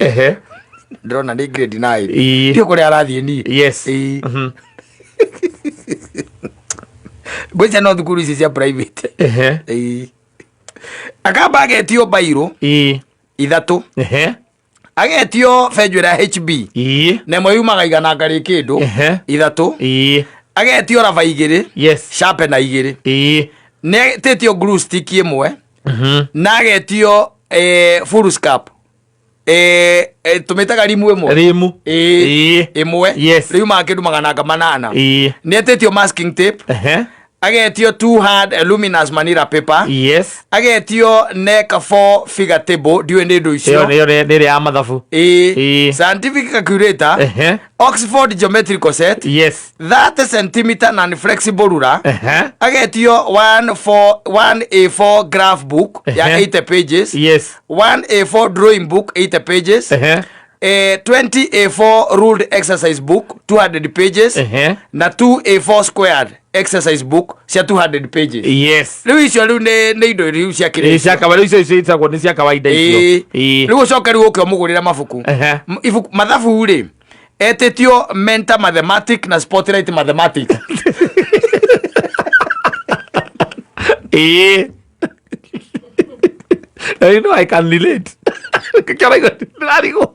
Ndĩrona nĩ grade 9. Ndiũĩ kũrĩa arathiĩ niĩ.
Yes.
Ngwĩciria no thukuru ici cia private. Akamba agetio bairũ. Ithatũ. Agetio benjũ ĩrĩa HB. Na ĩmwe yumaga igana ngarĩ kĩndũ. Ithatũ. Agetio raba igĩrĩ.
Yes.
Sharpener igĩrĩ. Nĩ etĩtio glue stick ĩmwe. Na agetio full scap. Tũmĩtaga rimu ĩmwe.
Rimu.
Ĩmwe.
Yes.
Rĩu yumaga kĩndũ magana anga manana. Nĩ etĩtio masking tape. Agetio 2 hard luminous manila paper.
Yes.
Agetio neck 4 figure table, ndiũĩ nĩ indo icio.
Ĩyo nĩ ĩrĩa ya mathabu.
Scientific calculator. Oxford geometrical set.
Yes.
30 centimeter non flexible ruler. Agetio one four, one A4 graph book ya 80 pages.
Yes.
1 A4 drawing book 80 pages. 20 A4 ruled exercise book 200 pages. Na 2 A4 squared exercise book cia 200 pages.
Yes.
Rĩu icio rĩu nĩ indo rĩu cia kĩrĩko.
Cia kawaida, rĩu icio icio icagwo nĩ cia kawaida icio.
Rĩu ũcoke rĩu ũke ũmũgũrĩre mabuku. Ibuku mathabu rĩ etĩtio Mentor Mathematics na Spotlight Mathematics.
You know I can relate. Kĩoraigua ndĩrarigwo.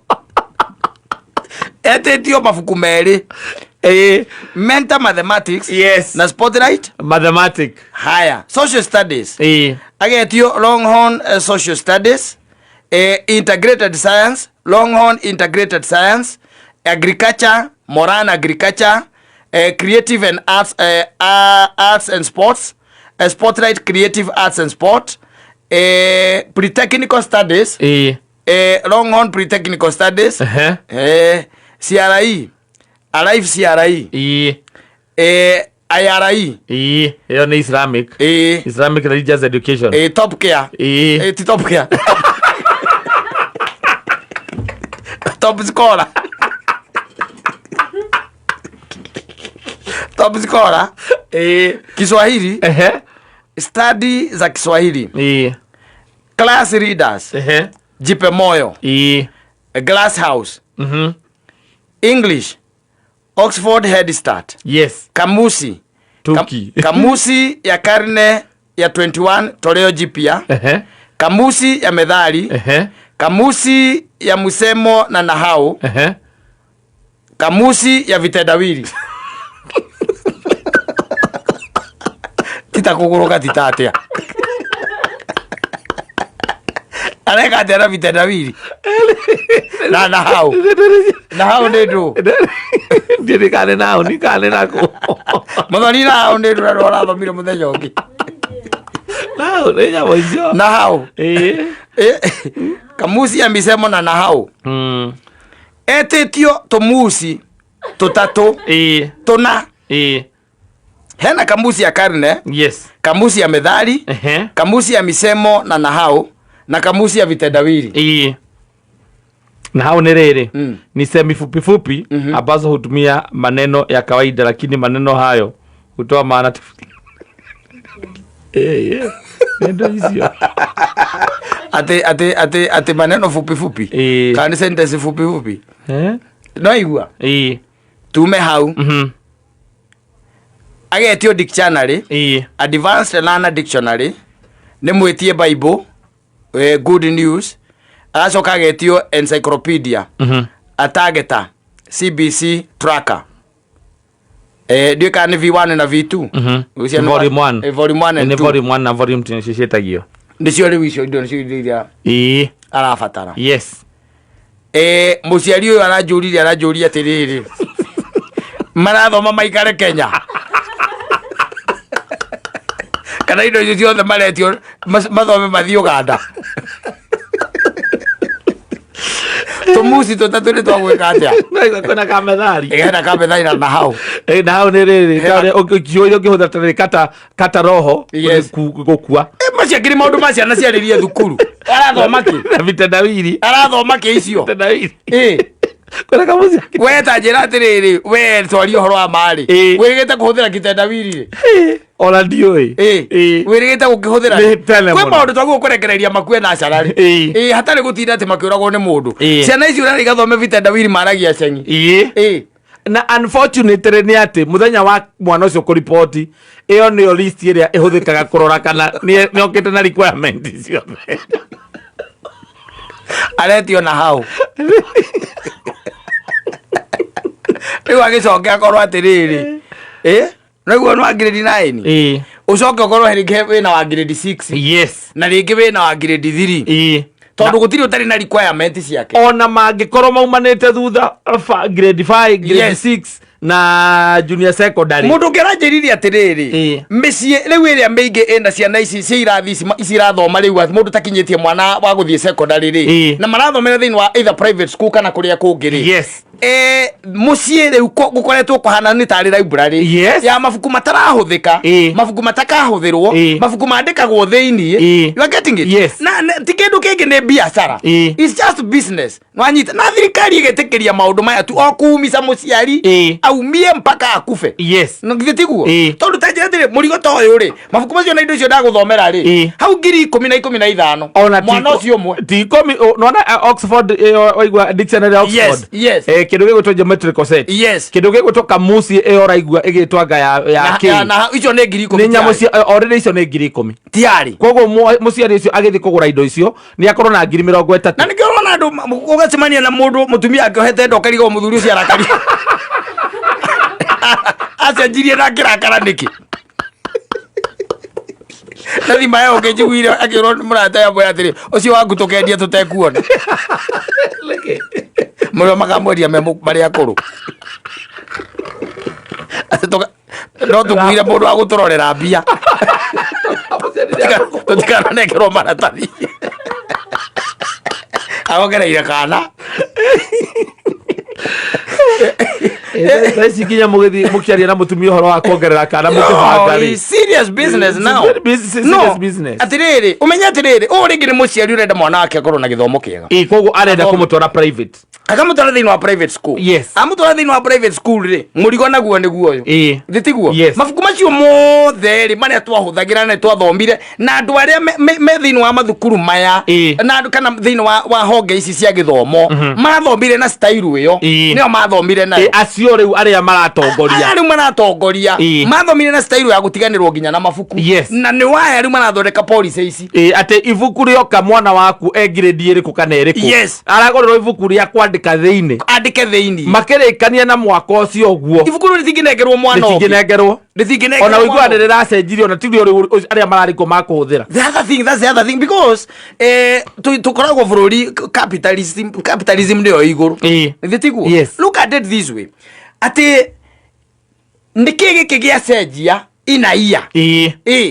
Etĩtio mabuku merĩ. Mentor Mathematics.
Yes.
Na Spotlight
Mathematics.
Haya, Social Studies. Agetio Longhorn Social Studies, Integrated Science, Longhorn Integrated Science, Agriculture, Moran Agriculture, Creative and Arts, Arts and Sports, Spotlight Creative Arts and Sport, Pre-Technical Studies, Longhorn Pre-Technical Studies, CRE, Alive CRE, IRE.
Ĩyo nĩ Islamic. Islamic Religious Education.
Top Care. Ti Top Care. Top Scorer. Top Scorer. Kiswahili. Study za Kiswahili. Class Readers. Jipe Moyo, Glass House, English, Oxford Head Start, Kamusi,
Tuki.
Kamusi ya karne ya 21 toleo jipya, Kamusi ya methali, Kamusi ya musemo na nahau, Kamusi ya vitendawili. Tita kuguruka tita atia. Areka atia na vitendawili. Na nahau. Nahau nĩ ndũ.
Ndiũĩ kana nĩ nao nĩ kana nĩ nako.
Mũthoni nahau nĩ ndũ na ũrathomire mũthenya ũngĩ.
Nao nĩ nyamũ icio.
Nahau. Kamusi ya misemo na nahau. Etĩtio tũmusi tũtatũ tũna. Hena kamusi ya karne, kamusi ya methali, kamusi ya misemo na nahau na kamusi ya vitendawili.
Na hau nĩ rĩrĩ, ni semi fupi fupi ambazo hutumia maneno ya kawaida, lakini maneno hayo hutoa maana tofauti. Nendo icio.
Atĩ maneno fupi fupi kana nĩ sentence fupi fupi. No igua tume hau. Agetio dictionary, Advanced Learner Dictionary, nĩ mwĩtie Bible, Good News, agacoka agetio encyclopedia, Atageta CBC Tracker, ndiũĩ kana nĩ V1 na V2. Ũcio nĩ
Volume 1.
Volume 1 and
Nĩ
2.
Volume 1 na volume 2 nĩcio ciĩtagio.
Nĩcio rĩu icio indo nĩcio indo iria arabatara. Mũciari ũyũ aranjũririe, aranjũria atĩrĩrĩ, marathoma maikare Kenya kana indo icio ciothe maretio mathome mathiĩ Uganda? Tũmuci tũtatũ nĩ twagwĩka atĩa?
Kwĩna kamethari.
Hena kamethari na nahau.
Na hau nĩ rĩrĩ, kiugo iria ũngĩhũthĩra ta rĩrĩ, kata kata roho. Gũkua.
Macio akĩrĩ maũndũ ma ciana ciarĩrie thukuru, arathoma kĩ?
Na vitendawili.
Arathoma kĩ icio?
Vitendawili. Kwĩna kamuci.
We ta njĩra atĩrĩrĩ, we twaria ũhoro wa marĩ, wĩrĩgĩte kũhũthĩra kitendawili rĩ?
Ona ndiũĩ.
Wĩrĩgĩte gũkĩhũthĩra?
Nĩ tene
Kwĩ
mũno.
maũndũ twagĩrĩirwo kũrekereria makue nacararĩ. Hatarĩ gũtinda atĩ makĩũragwo nĩ mũndũ. Ciana icio ũrarĩ igathome vitendawili maragia cengi.
Na unfortunately nĩ atĩ mũthenya wa mwana ũcio kũripoti, ĩyo nĩyo list ĩrĩa ĩhũthĩkaga kũrora kana nĩ okĩte na requirement ciothe.
Aretio na hau rĩu agĩcoke akorwo atĩrĩrĩ, naguo nĩ wa grade 9, ũcoke ũkorwo rĩngĩ wĩna wa grade 6, na rĩngĩ wĩna wa grade 3, tondũ gũtirĩ ũtarĩ na requirement ciake.
Ona mangĩkorwo maumanĩte thutha grade 5, grade 6 na junior secondary.
Mũndũ ũngĩ aranjĩrire atĩrĩrĩ, mĩciĩ rĩu ĩrĩa mĩingĩ ĩna ciana ici cia irathi ici ici irathoma rĩu atĩ mũndũ takinyĩtie mwana wa gũthiĩ secondary rĩ, na marathomera thĩinĩ wa either private school kana kũrĩa kũngĩ rĩ, mũciĩ rĩu gũkoretwo kũhana nĩ tarĩ library ya mabuku matarahũthĩka, mabuku matakahũthĩrwo, mabuku mandĩkagwo thĩiniĩ. You are getting it?
Yes.
Na ti kĩndũ kĩngĩ, nĩ biacara. It's just business. Nwanyita na thirikari ĩgetĩkĩria maũndũ maya tu o kuumica mũciari aumie mpaka akube. No githĩ tiguo? Tondũ ta njĩra atĩrĩ, mũrigo ta ũyũ rĩ, mabuku macio na indo icio ndagũthomera rĩ, hau 10,000 na 15
Ona ti
mwana ũcio ũmwe.
Ti 10 nona Oxford, waigua dictionary ya Oxford?
Yes.
Kĩndũ gĩgwĩtwo geometrical set, kĩndũ gĩgwĩtwo kamusi ĩyo ũraigua ĩgĩtwo anga ya kĩ.
Na icio nĩ 10,000.
Nĩ nyamũ cia already icio nĩ 10,000.
Tiarĩ.
Koguo mũciari ũcio agĩthiĩ kũgũra indo icio nĩ akorwo na 30,000.
Na nĩkĩo ũrona andũ ũgacemania na mũndũ mũtumia akĩohete nda, ũkarigwo mũthuri ũcio arakari acenjirie na akĩrakara nĩkĩ. Na thima ĩyo ũkĩnjiguire akĩrwo nĩ mũrata yamwĩra atĩrĩ, ũcio waku tũkendia tũtekuona mũrĩa makamwendia me marĩ akũrũ. Atĩ no tũkuire mũndũ wa gũtũrorera mbia tũtikananengerwo maratathi arongereire kana.
Thaa ici nginya mũgĩthiĩ mũkĩaria na mũtumia ũhoro wa kuongerera kana mũkĩbanga
No,
rĩ.
it's serious business
It's
now.
very serious
No,
business.
Atĩrĩrĩ, ũmenye atĩrĩrĩ, ũũ rĩngĩ nĩ mũciari ũrenda mwana wake akorwo na gĩthomo kĩega.
Ĩ, koguo arenda kũmũtwara private.
Akamũtwara thĩinĩ wa private school.
Yes.
Amũtwara thĩinĩ wa private school rĩ, mũrigo naguo nĩguo ũyũ. Githĩ tiguo?
Yes.
Mabuku macio mothe rĩ, marĩa twahũthagĩra na twathomire na andũ arĩa me thĩinĩ wa mathukuru maya, na andũ kana thĩinĩ wa honge ici cia gĩthomo, mathomire na style ĩyo. Nĩyo mathomire nayo.
Acio rĩu arĩa maratongoria.
Aya rĩu maratongoria. Mathomire na style ya gũtiganĩrwo nginya na mabuku.
Yes.
Na nĩ waya rĩu marathondeka policy ici.
Atĩ ibuku rĩoka mwana waku e grade ĩrĩkũ kana ĩrĩkũ.
Yes.
Aragũrĩrwo ibuku rĩa kwandĩka thĩinĩ.
Andĩke thĩinĩ.
Makĩrĩkania na mwaka ũcio ũguo.
Ibuku rĩu rĩtingĩnengerwo mwana ũngĩ.
Rĩtingĩnengerwo.
Rĩtingĩnengerwo
Ona ũiguaga
mwana
nĩ rĩracenjirio, ona ti rĩo rĩu arĩa mararĩ kuo makũhũthĩra.
The other thing, that's the other thing, because tũkoragwo bũrũri capitalism nĩyo igũrũ. Githĩ tiguo?
Yes.
Look at it this way. Atĩ nĩkĩ gĩkĩ gĩacenjia inaia?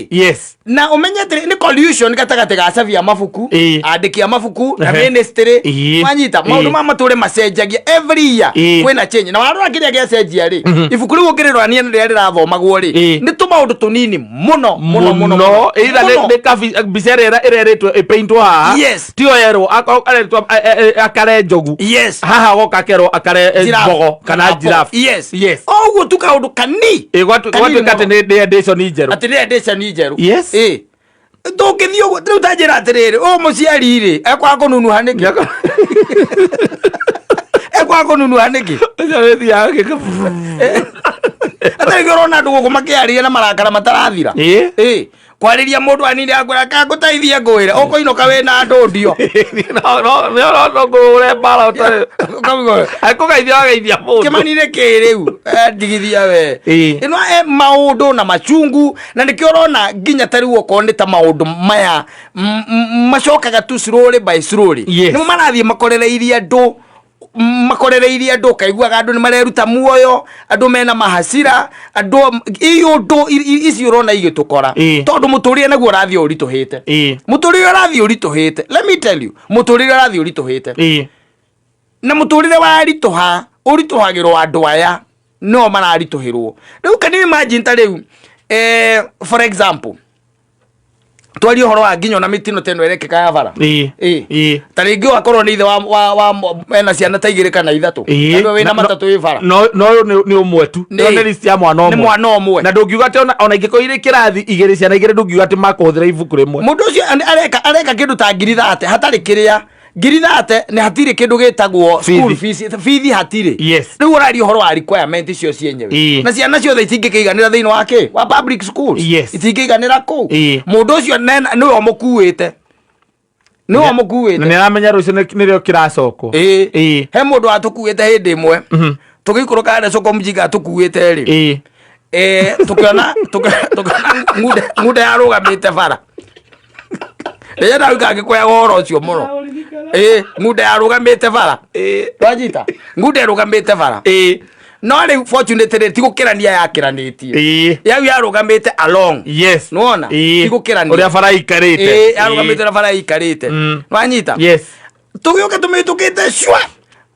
Yes.
Na ũmenye atĩrĩ, nĩ collusion gatagatĩ ga cabi a mabuku, andĩki a mabuku na ministry. Wanyita, maũndũ ma matũre macenjagia every year. Kwĩna change. Na warora kĩrĩa gĩacenjia rĩ, ibuku rĩu ũngĩrĩrorania na rĩrĩa rĩrathomagwo rĩ, nĩ tũmaũndũ tũnini mũno, mũno, mũno, mũno.
Either
Mũno.
nĩ mbica ĩrĩa ĩrerĩtwo ĩpaintwo haha.
Yes.
Tiyo yerwo, akorwo aretwo, akare njogu.
Yes.
Haha goka akerwo akare,
Giraffe.
mbogo kana giraffe.
Yes.
Yes.
O ũguo tu kaũndũ kani. Kanini
Gwatuĩka atĩ
mũno.
nĩ edition njerũ.
Atĩ nĩ edition njerũ.
Yes.
Tũngĩthiĩ ũguo, rĩu ta njĩra atĩrĩrĩ, ũyũ mũciari rĩ, ekwaga kũnunuha nĩkĩ? Ekwaga kũnunuha nĩkĩ?
Ũcio nĩ thiaga agĩka
Atarĩ kĩo ũrona andũ gũkũ makĩaria na marakara matarathira. Kwarĩria mũndũ anini akwĩra kangũteithie ngwĩre, ũkũinũka wĩna andũ ndio.
No, no, no, no, no, ngũhũre mbara ũtarĩ.
Ũkaigua.
Akũgeithia wageithia mũndũ.
Kĩmani nĩ kĩ rĩu? Ndigithia we. Ĩno maũndũ na machungu, na nĩkĩo ũrona nginya ta rĩu okorwo nĩ ta maũndũ maya, macokaga tu slowly by slowly.
Yes.
Nĩmo marathiĩ makorereirie andũ, makorereirie andũ, ũkaiguaga andũ nĩ mareruta muoyo, andũ mena mahasira, andũ iũndũ ici ũrona igĩtũkora. Tondũ mũtũrĩre naguo ũrathiĩ ũritũhĩte. Mũtũrĩre ũrathiĩ ũritũhĩte. Let me tell you, mũtũrĩre ũrathiĩ ũritũhĩte. Na mũtũrĩre waritũha, ũritũhagĩrwo andũ aya no mararitũhĩrwo. Rĩu can you imagine ta rĩu, for example, twarie ũhoro wa nginya ona mĩtino ta ĩno ĩrekĩka ya bara. Ta rĩngĩ ũgakorwo nĩ ithe wa ena ciana ta igĩrĩ kana ithatũ. Andũ wĩna matatũ wĩ bara.
No, no, ũyũ nĩ ũmwe tu. Ĩyo nĩ list ya mwana
Nĩ
ũmwe.
mwana ũmwe.
Na ndũngiuga atĩ ona ingĩkorwo irĩ kĩrathi igĩrĩ, ciana igĩrĩ ndũngiuga atĩ makũhũthĩra ibuku rĩmwe.
Mũndũ ũcio areka kĩndũ ta ngiri thate hatarĩ kĩrĩa. Ngiri thate nĩ hatirĩ kĩndũ gĩtagwo school
Bithi.
fees, bithi hatirĩ.
Yes.
Rĩu ũraria ũhoro wa requirement icio cienyewe. Na ciana ciothe itingĩkĩiganĩra thĩinĩ wa kĩ? Wa public schools.
Yes.
Itingĩiganĩra kũu. Mũndũ ũcio nĩwe ũmũkuĩte. Nĩwe ũmũkuĩte.
Na nĩ aramenya rũciũ nĩrĩo kĩracokwo.
He mũndũ watũkuĩte hĩndĩ ĩmwe. Tũgĩikũrũka harĩa soko mjinga atũkuĩte rĩ. Tũkĩona ng'unda yarũgamĩte bara. Rĩrĩa ndauga ngĩkoyaga ũhoro ũcio mũno. Ng'unda yarũgamĩte bara. Twanyita? Ng'unda ĩrũgamĩte bara. No rĩu fortunately ti gũkĩrania yakĩranĩtie. Yau yarũgamĩte along.
Yes.
Nĩwona? Ti gũkĩrania.
Ũrĩa bara ikarĩte.
Yarũgamĩte na bara ikarĩte. Nwanyita?
Yes.
Tũgĩũka tũmĩtũkĩte cua.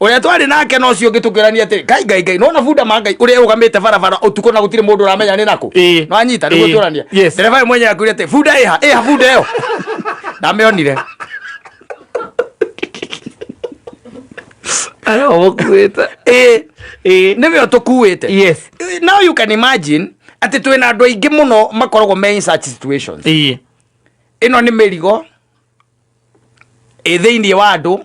Ũrĩa twarĩ nake no ũcio ũngĩ tũkĩrania atĩrĩ, Ngai, Ngai, Ngai, nĩwona bunda ma Ngai ũrĩa ĩrũgamĩte barabara ũtukũ na gũtirĩ mũndũ ũramenya nĩ nakũ? Nwanyita? Nĩguo tũrania.
Yes.
Ndereba we mwenyewe akwĩra atĩ, bunda ĩha, ĩha bunda ĩyo. Ndamĩonire.
Arĩa ũmũkuĩte.
Nĩwe ũtũkuĩte.
Yes.
Now you can imagine atĩ twĩna andũ aingĩ mũno makoragwo me in such situations. Ĩno nĩ mĩrigo ĩ thĩinĩ wa andũ.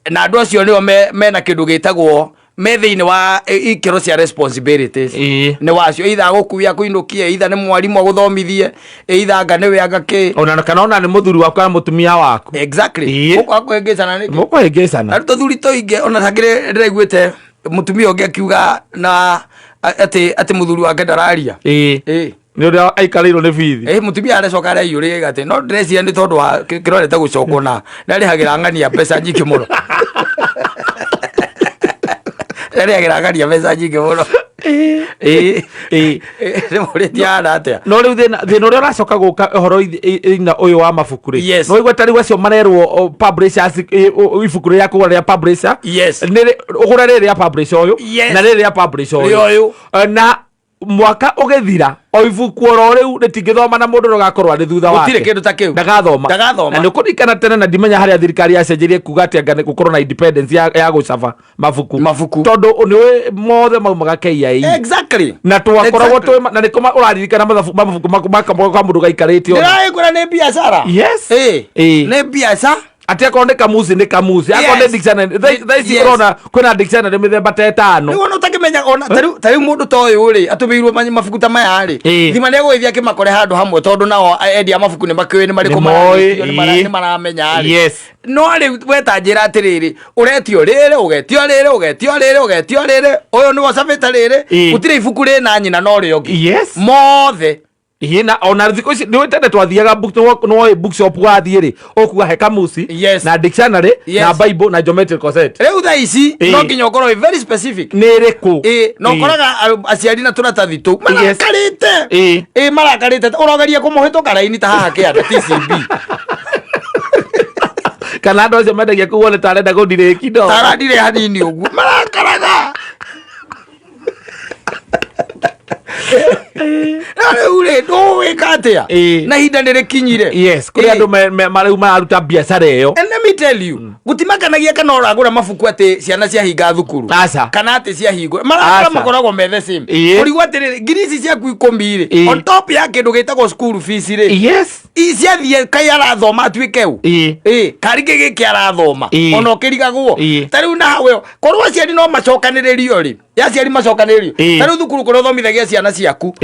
Na andũ acio nĩo mena kĩndũ gĩtagwo me thĩinĩ wa ikĩro cia responsibilities. Nĩ wacio, either agũkuie akũinũkie, either nĩ mwarimũ agũthomithie, either anga nĩwe anga kĩ.
Ona kana ona nĩ mũthuri waku kana mũtumia waku.
Exactly. Mũkwaga kũhĩngĩcana nĩkĩ?
Mũkũhĩngĩcana.
Arĩ tũthuri tũingĩ, ona takĩrĩ ndĩraiguĩte mũtumia ũngĩ akiuga na atĩ mũthuri wake ndararia.
Nĩ ũrĩa aikarĩirwo nĩ bithi.
Mũtumia arecoka areiyũrĩte atĩ no ndĩreciria nĩ tondũ wa kĩrorete gũcokwo na nĩarĩhagĩra ng'ania mbeca nyingĩ mũno. Nĩarĩhagĩra ng'ania mbeca nyingĩ mũno. Nĩ mũrĩtie hana atĩa?
No rĩu thĩna ũrĩa ũracoka gũka ũhoro ina ũyũ wa mabuku rĩ.
Yes.
No ũigua ta rĩu acio marerwo, publishers, ibuku rĩrĩa kũgũra rĩa publisher.
Yes.
Nĩ ũgũre rĩrĩ rĩa publisher ũyũ.
Yes.
Na rĩrĩ rĩa publisher ũyũ.
Rĩa ũyũ.
Na Mwaka ũgĩthira o ibuku oro rĩu rĩtingĩthoma na mũndũ rũgakorwo arĩ thutha wake.
Gũtirĩ kĩndũ ta kĩu.
Ndagathoma.
Ndagathoma.
Na nĩ ũkũririkana tene, na ndimenya harĩa thirikari yacenjerie kuga atĩ anga nĩ gũkorwo na independence ya gũcaba mabuku.
Mabuku.
Tondũ nĩũĩ mothe maumaga KIE. Na twakoragwo twĩ na nĩkũ ũraririkana mabuku ka mũndũ gaikarĩte ona.
Ndĩraĩkwĩra nĩ biacara.
Yes.
Nĩ biacara.
Atĩ akorwo nĩ kamusi nĩ kamusi, akorwo nĩ dictionary, thaa ici ũrona kwĩna dictionary mĩthemba ta ĩtano.
Rĩu ona ũtakĩmenya ona ta rĩu mũndũ ta ũyũ rĩ atũmĩirwo mabuku ta maya rĩ, thima nĩ egũgĩthiĩ akĩmakore handũ hamwe, tondũ nao endia a mabuku nĩ makĩũĩ nĩ marĩkũ
Nĩmoĩ,
mararĩkio, nĩ maramenya rĩ. No rĩu we ta njĩra atĩrĩrĩ, ũretio rĩrĩ, ũgetio rĩrĩ, ũgetio rĩrĩ, ũgetio rĩrĩ, ũyũ nĩwe ũcabĩte rĩrĩ, gũtirĩ ibuku rĩna nyina na ũrĩa ũngĩ. Mothe.
Ĩĩ, na ona thikũ ici nĩ tene twathiaga book, nĩwoĩ bookshop wathiĩ rĩ, ũkuga he kamusi na dictionary na Bible na geometrical set.
Rĩu thaa ici no nginya ũkorwo wĩ very specific.
Nĩ ĩrĩkũ?
Ĩĩ, na ũkoraga aciari na tũratathi tũu marakarĩte. Ĩĩ, marakarĩte, ũrogeria kũmũhĩtũka raini ta haha kĩanda TCB.
Kana andũ acio mendagia kũu wone ta arenda gũndirĩki no.
Tarandirĩ hanini ũguo marakaraga. Na rĩu rĩ, ndũgwĩka atĩa? Na ihinda nĩ rĩkinyire.
Yes, kũrĩ andũ rĩu mararuta biacara ĩyo.
And let me tell you, gũtimakanagia kana ũragũra mabuku atĩ ciana ciahinga thukuru.
Aca.
Kana atĩ ciahingwo. Marakara
Aca.
makoragwo me the same. Ũrigwo atĩrĩrĩ, ngiri ici ciaku 10 rĩ, on top ya kĩndũ gĩtagwo school fees rĩ, ciathiĩ kai arathoma atuĩke ũ? Ĩĩ, karĩ kĩ gĩkĩ arathoma? Ona ũkĩrigagwo. Ta rĩu na hau ĩyo, korwo aciari no macokanĩrĩrio rĩ, ya aciari macokanĩrĩrio. Ta rĩu thukuru kũrĩa ũthomithagia ciana ciaku,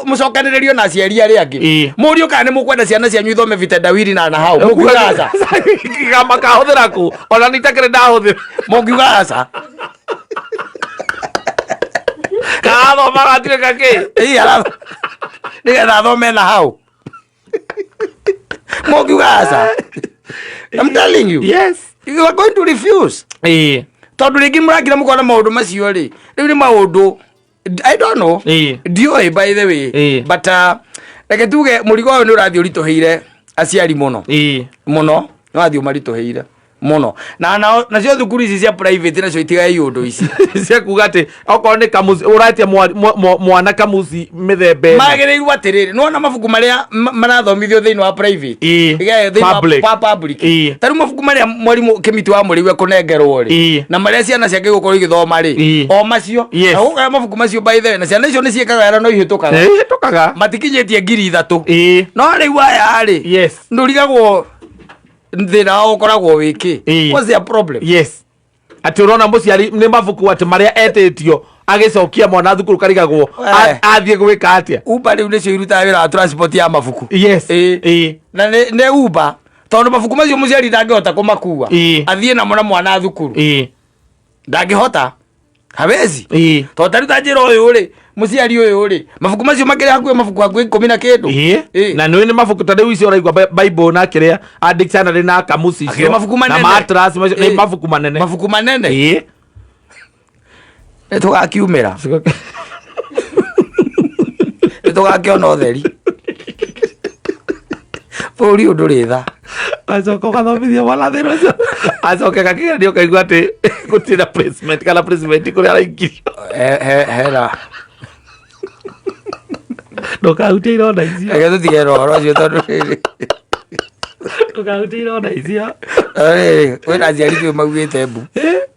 mũcokanĩrĩrio na aciari arĩa angĩ. Mũrio kana nĩ mũkwenda ciana cianyu ithome vitendawili na hau. Mũngiuga aca.
Makahũthĩra kũ? Ona nĩ itakĩrĩ ndahũthĩra.
Mũngiuga aca.
Karathoma gatuĩka kĩ?
Ĩĩ, nĩgetha athome na hau. Mũngiuga aca. I'm telling you. You are going to refuse. Tondũ rĩngĩ mũrakira mũkona maũndũ macio rĩ, rĩu nĩ maũndũ I don't know. Ndiũĩ by the way. But reke tuge mũrigo ũyũ nĩ ũrathiĩ ũritũhĩire aciari mũno. Mũno. Nĩ ũrathiĩ ũmaritũhĩire mũno. Na nacio thukuru ici cia private nacio itigae iũndũ ici.
Cia kuga atĩ okorwo nĩ kamuci, ũretia mwana kamuci mĩthemba ĩno.
Magĩrĩirwo atĩrĩrĩ, nĩwona mabuku marĩa marathomithio thĩinĩ wa private? Ĩĩ, thĩinĩ wa
Public.
public. Ta rĩu mabuku marĩa mwarimũ Kĩmiti wa Mũrĩu ekũnengerwo rĩ, na marĩa ciana ciake igũkorwo igĩthoma rĩ, o macio. Na gũkaya mabuku macio by the way, na ciana icio nĩ ciĩkaga wega no ihĩtũkaga.
Ĩĩ, ihĩtũkaga.
Matikinyĩtie ngiri ithatũ. No rĩu aya rĩ, ndũrigagwo thĩna wao ũkoragwo wĩ kĩ? What's their problem?
Yes. Atĩ ũrona mũciari nĩ mabuku atĩ marĩa etĩtio agĩcokia mwana thukuru karigagwo athiĩ gwĩka atĩa?
Uber rĩu nĩcio irutaga wĩra wa transport ya mabuku. Na nĩ Uber, tondũ mabuku macio mũciari ndangĩhota kũmakua. Athiĩ namo na mwana thukuru. Ndangĩhota. Hawezi. Tondũ ta rĩu ta njĩra ũyũ rĩ, mũciari ũyũ rĩ, mabuku macio makĩrĩ hakuhĩ mabuku hakuhĩ 10 na kĩndũ.
Na nĩ nĩ mabuku ta rĩu icio ũraigua Bible na kĩrĩa, a dictionary na kamusi icio.
Akĩrĩ mabuku
Na
manene.
matras macio, nĩ mabuku manene.
Mabuku manene. Nĩ tũgakiumĩra. Nĩ tũgakĩona ũtheri. Bũrũri ũyũ ndũrĩ tha.
Acoka ũgathomithia mwana thĩna ũcio. Acoke gakĩgerio ũkaigua atĩ gũtirĩ na placement kana placement kũrĩa araingĩrio.
Hena.
Ndũkahutie ironda icio.
Reke tũtige na ũhoro ũcio tondũ rĩrĩ.
Ndũkahutie ironda icio.
Rĩrĩ, kwĩna aciari kĩu maugĩte mbu.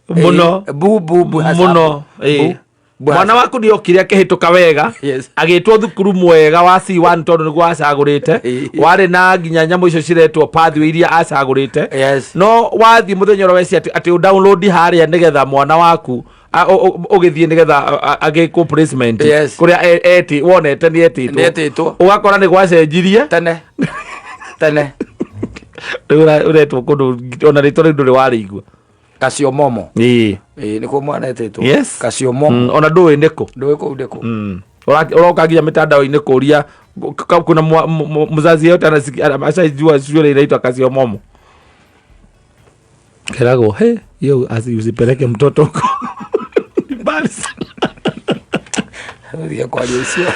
Mũno.
Mbu, mbu, mbu, hasa.
Mũno, ĩĩ.
Mbu. Mbu
Mwana
hasa.
waku nĩ okire akĩhĩtũka wega. Agĩtwo thukuru mwega wa C1 tondũ nĩguo acagũrĩte. Warĩ na nginya nyamũ icio ciretwo pathway iria acagũrĩte. No wathiĩ mũthenya ũrĩa wecia atĩ ũ download harĩa nĩgetha mwana waku ũgĩthiĩ nĩgetha agĩkwo placement. Kũrĩa wonete nĩ etĩtwo.
Nĩ etĩtwo.
Ũgakora nĩ gwacenjirie.
Tene. Tene.
Rĩu ũretwo kũndũ ona rĩtwa rĩu ndũrĩ warĩigua.
Kacio Momo. Ĩĩ, nĩkuo mwana etĩtwo. Kacio Momo.
Ona ndũĩ nĩkũ.
Ndũĩ kũu nĩkũ.
Ũroka nginya mitandao-inĩ kũria kuna mzazi yeyote ashaijua shule inaitwa Kacio Momo. Keragwo, he, hiyo usipeleke mtoto huko. Ni mbali sana.
Thiĩ kwaria icio.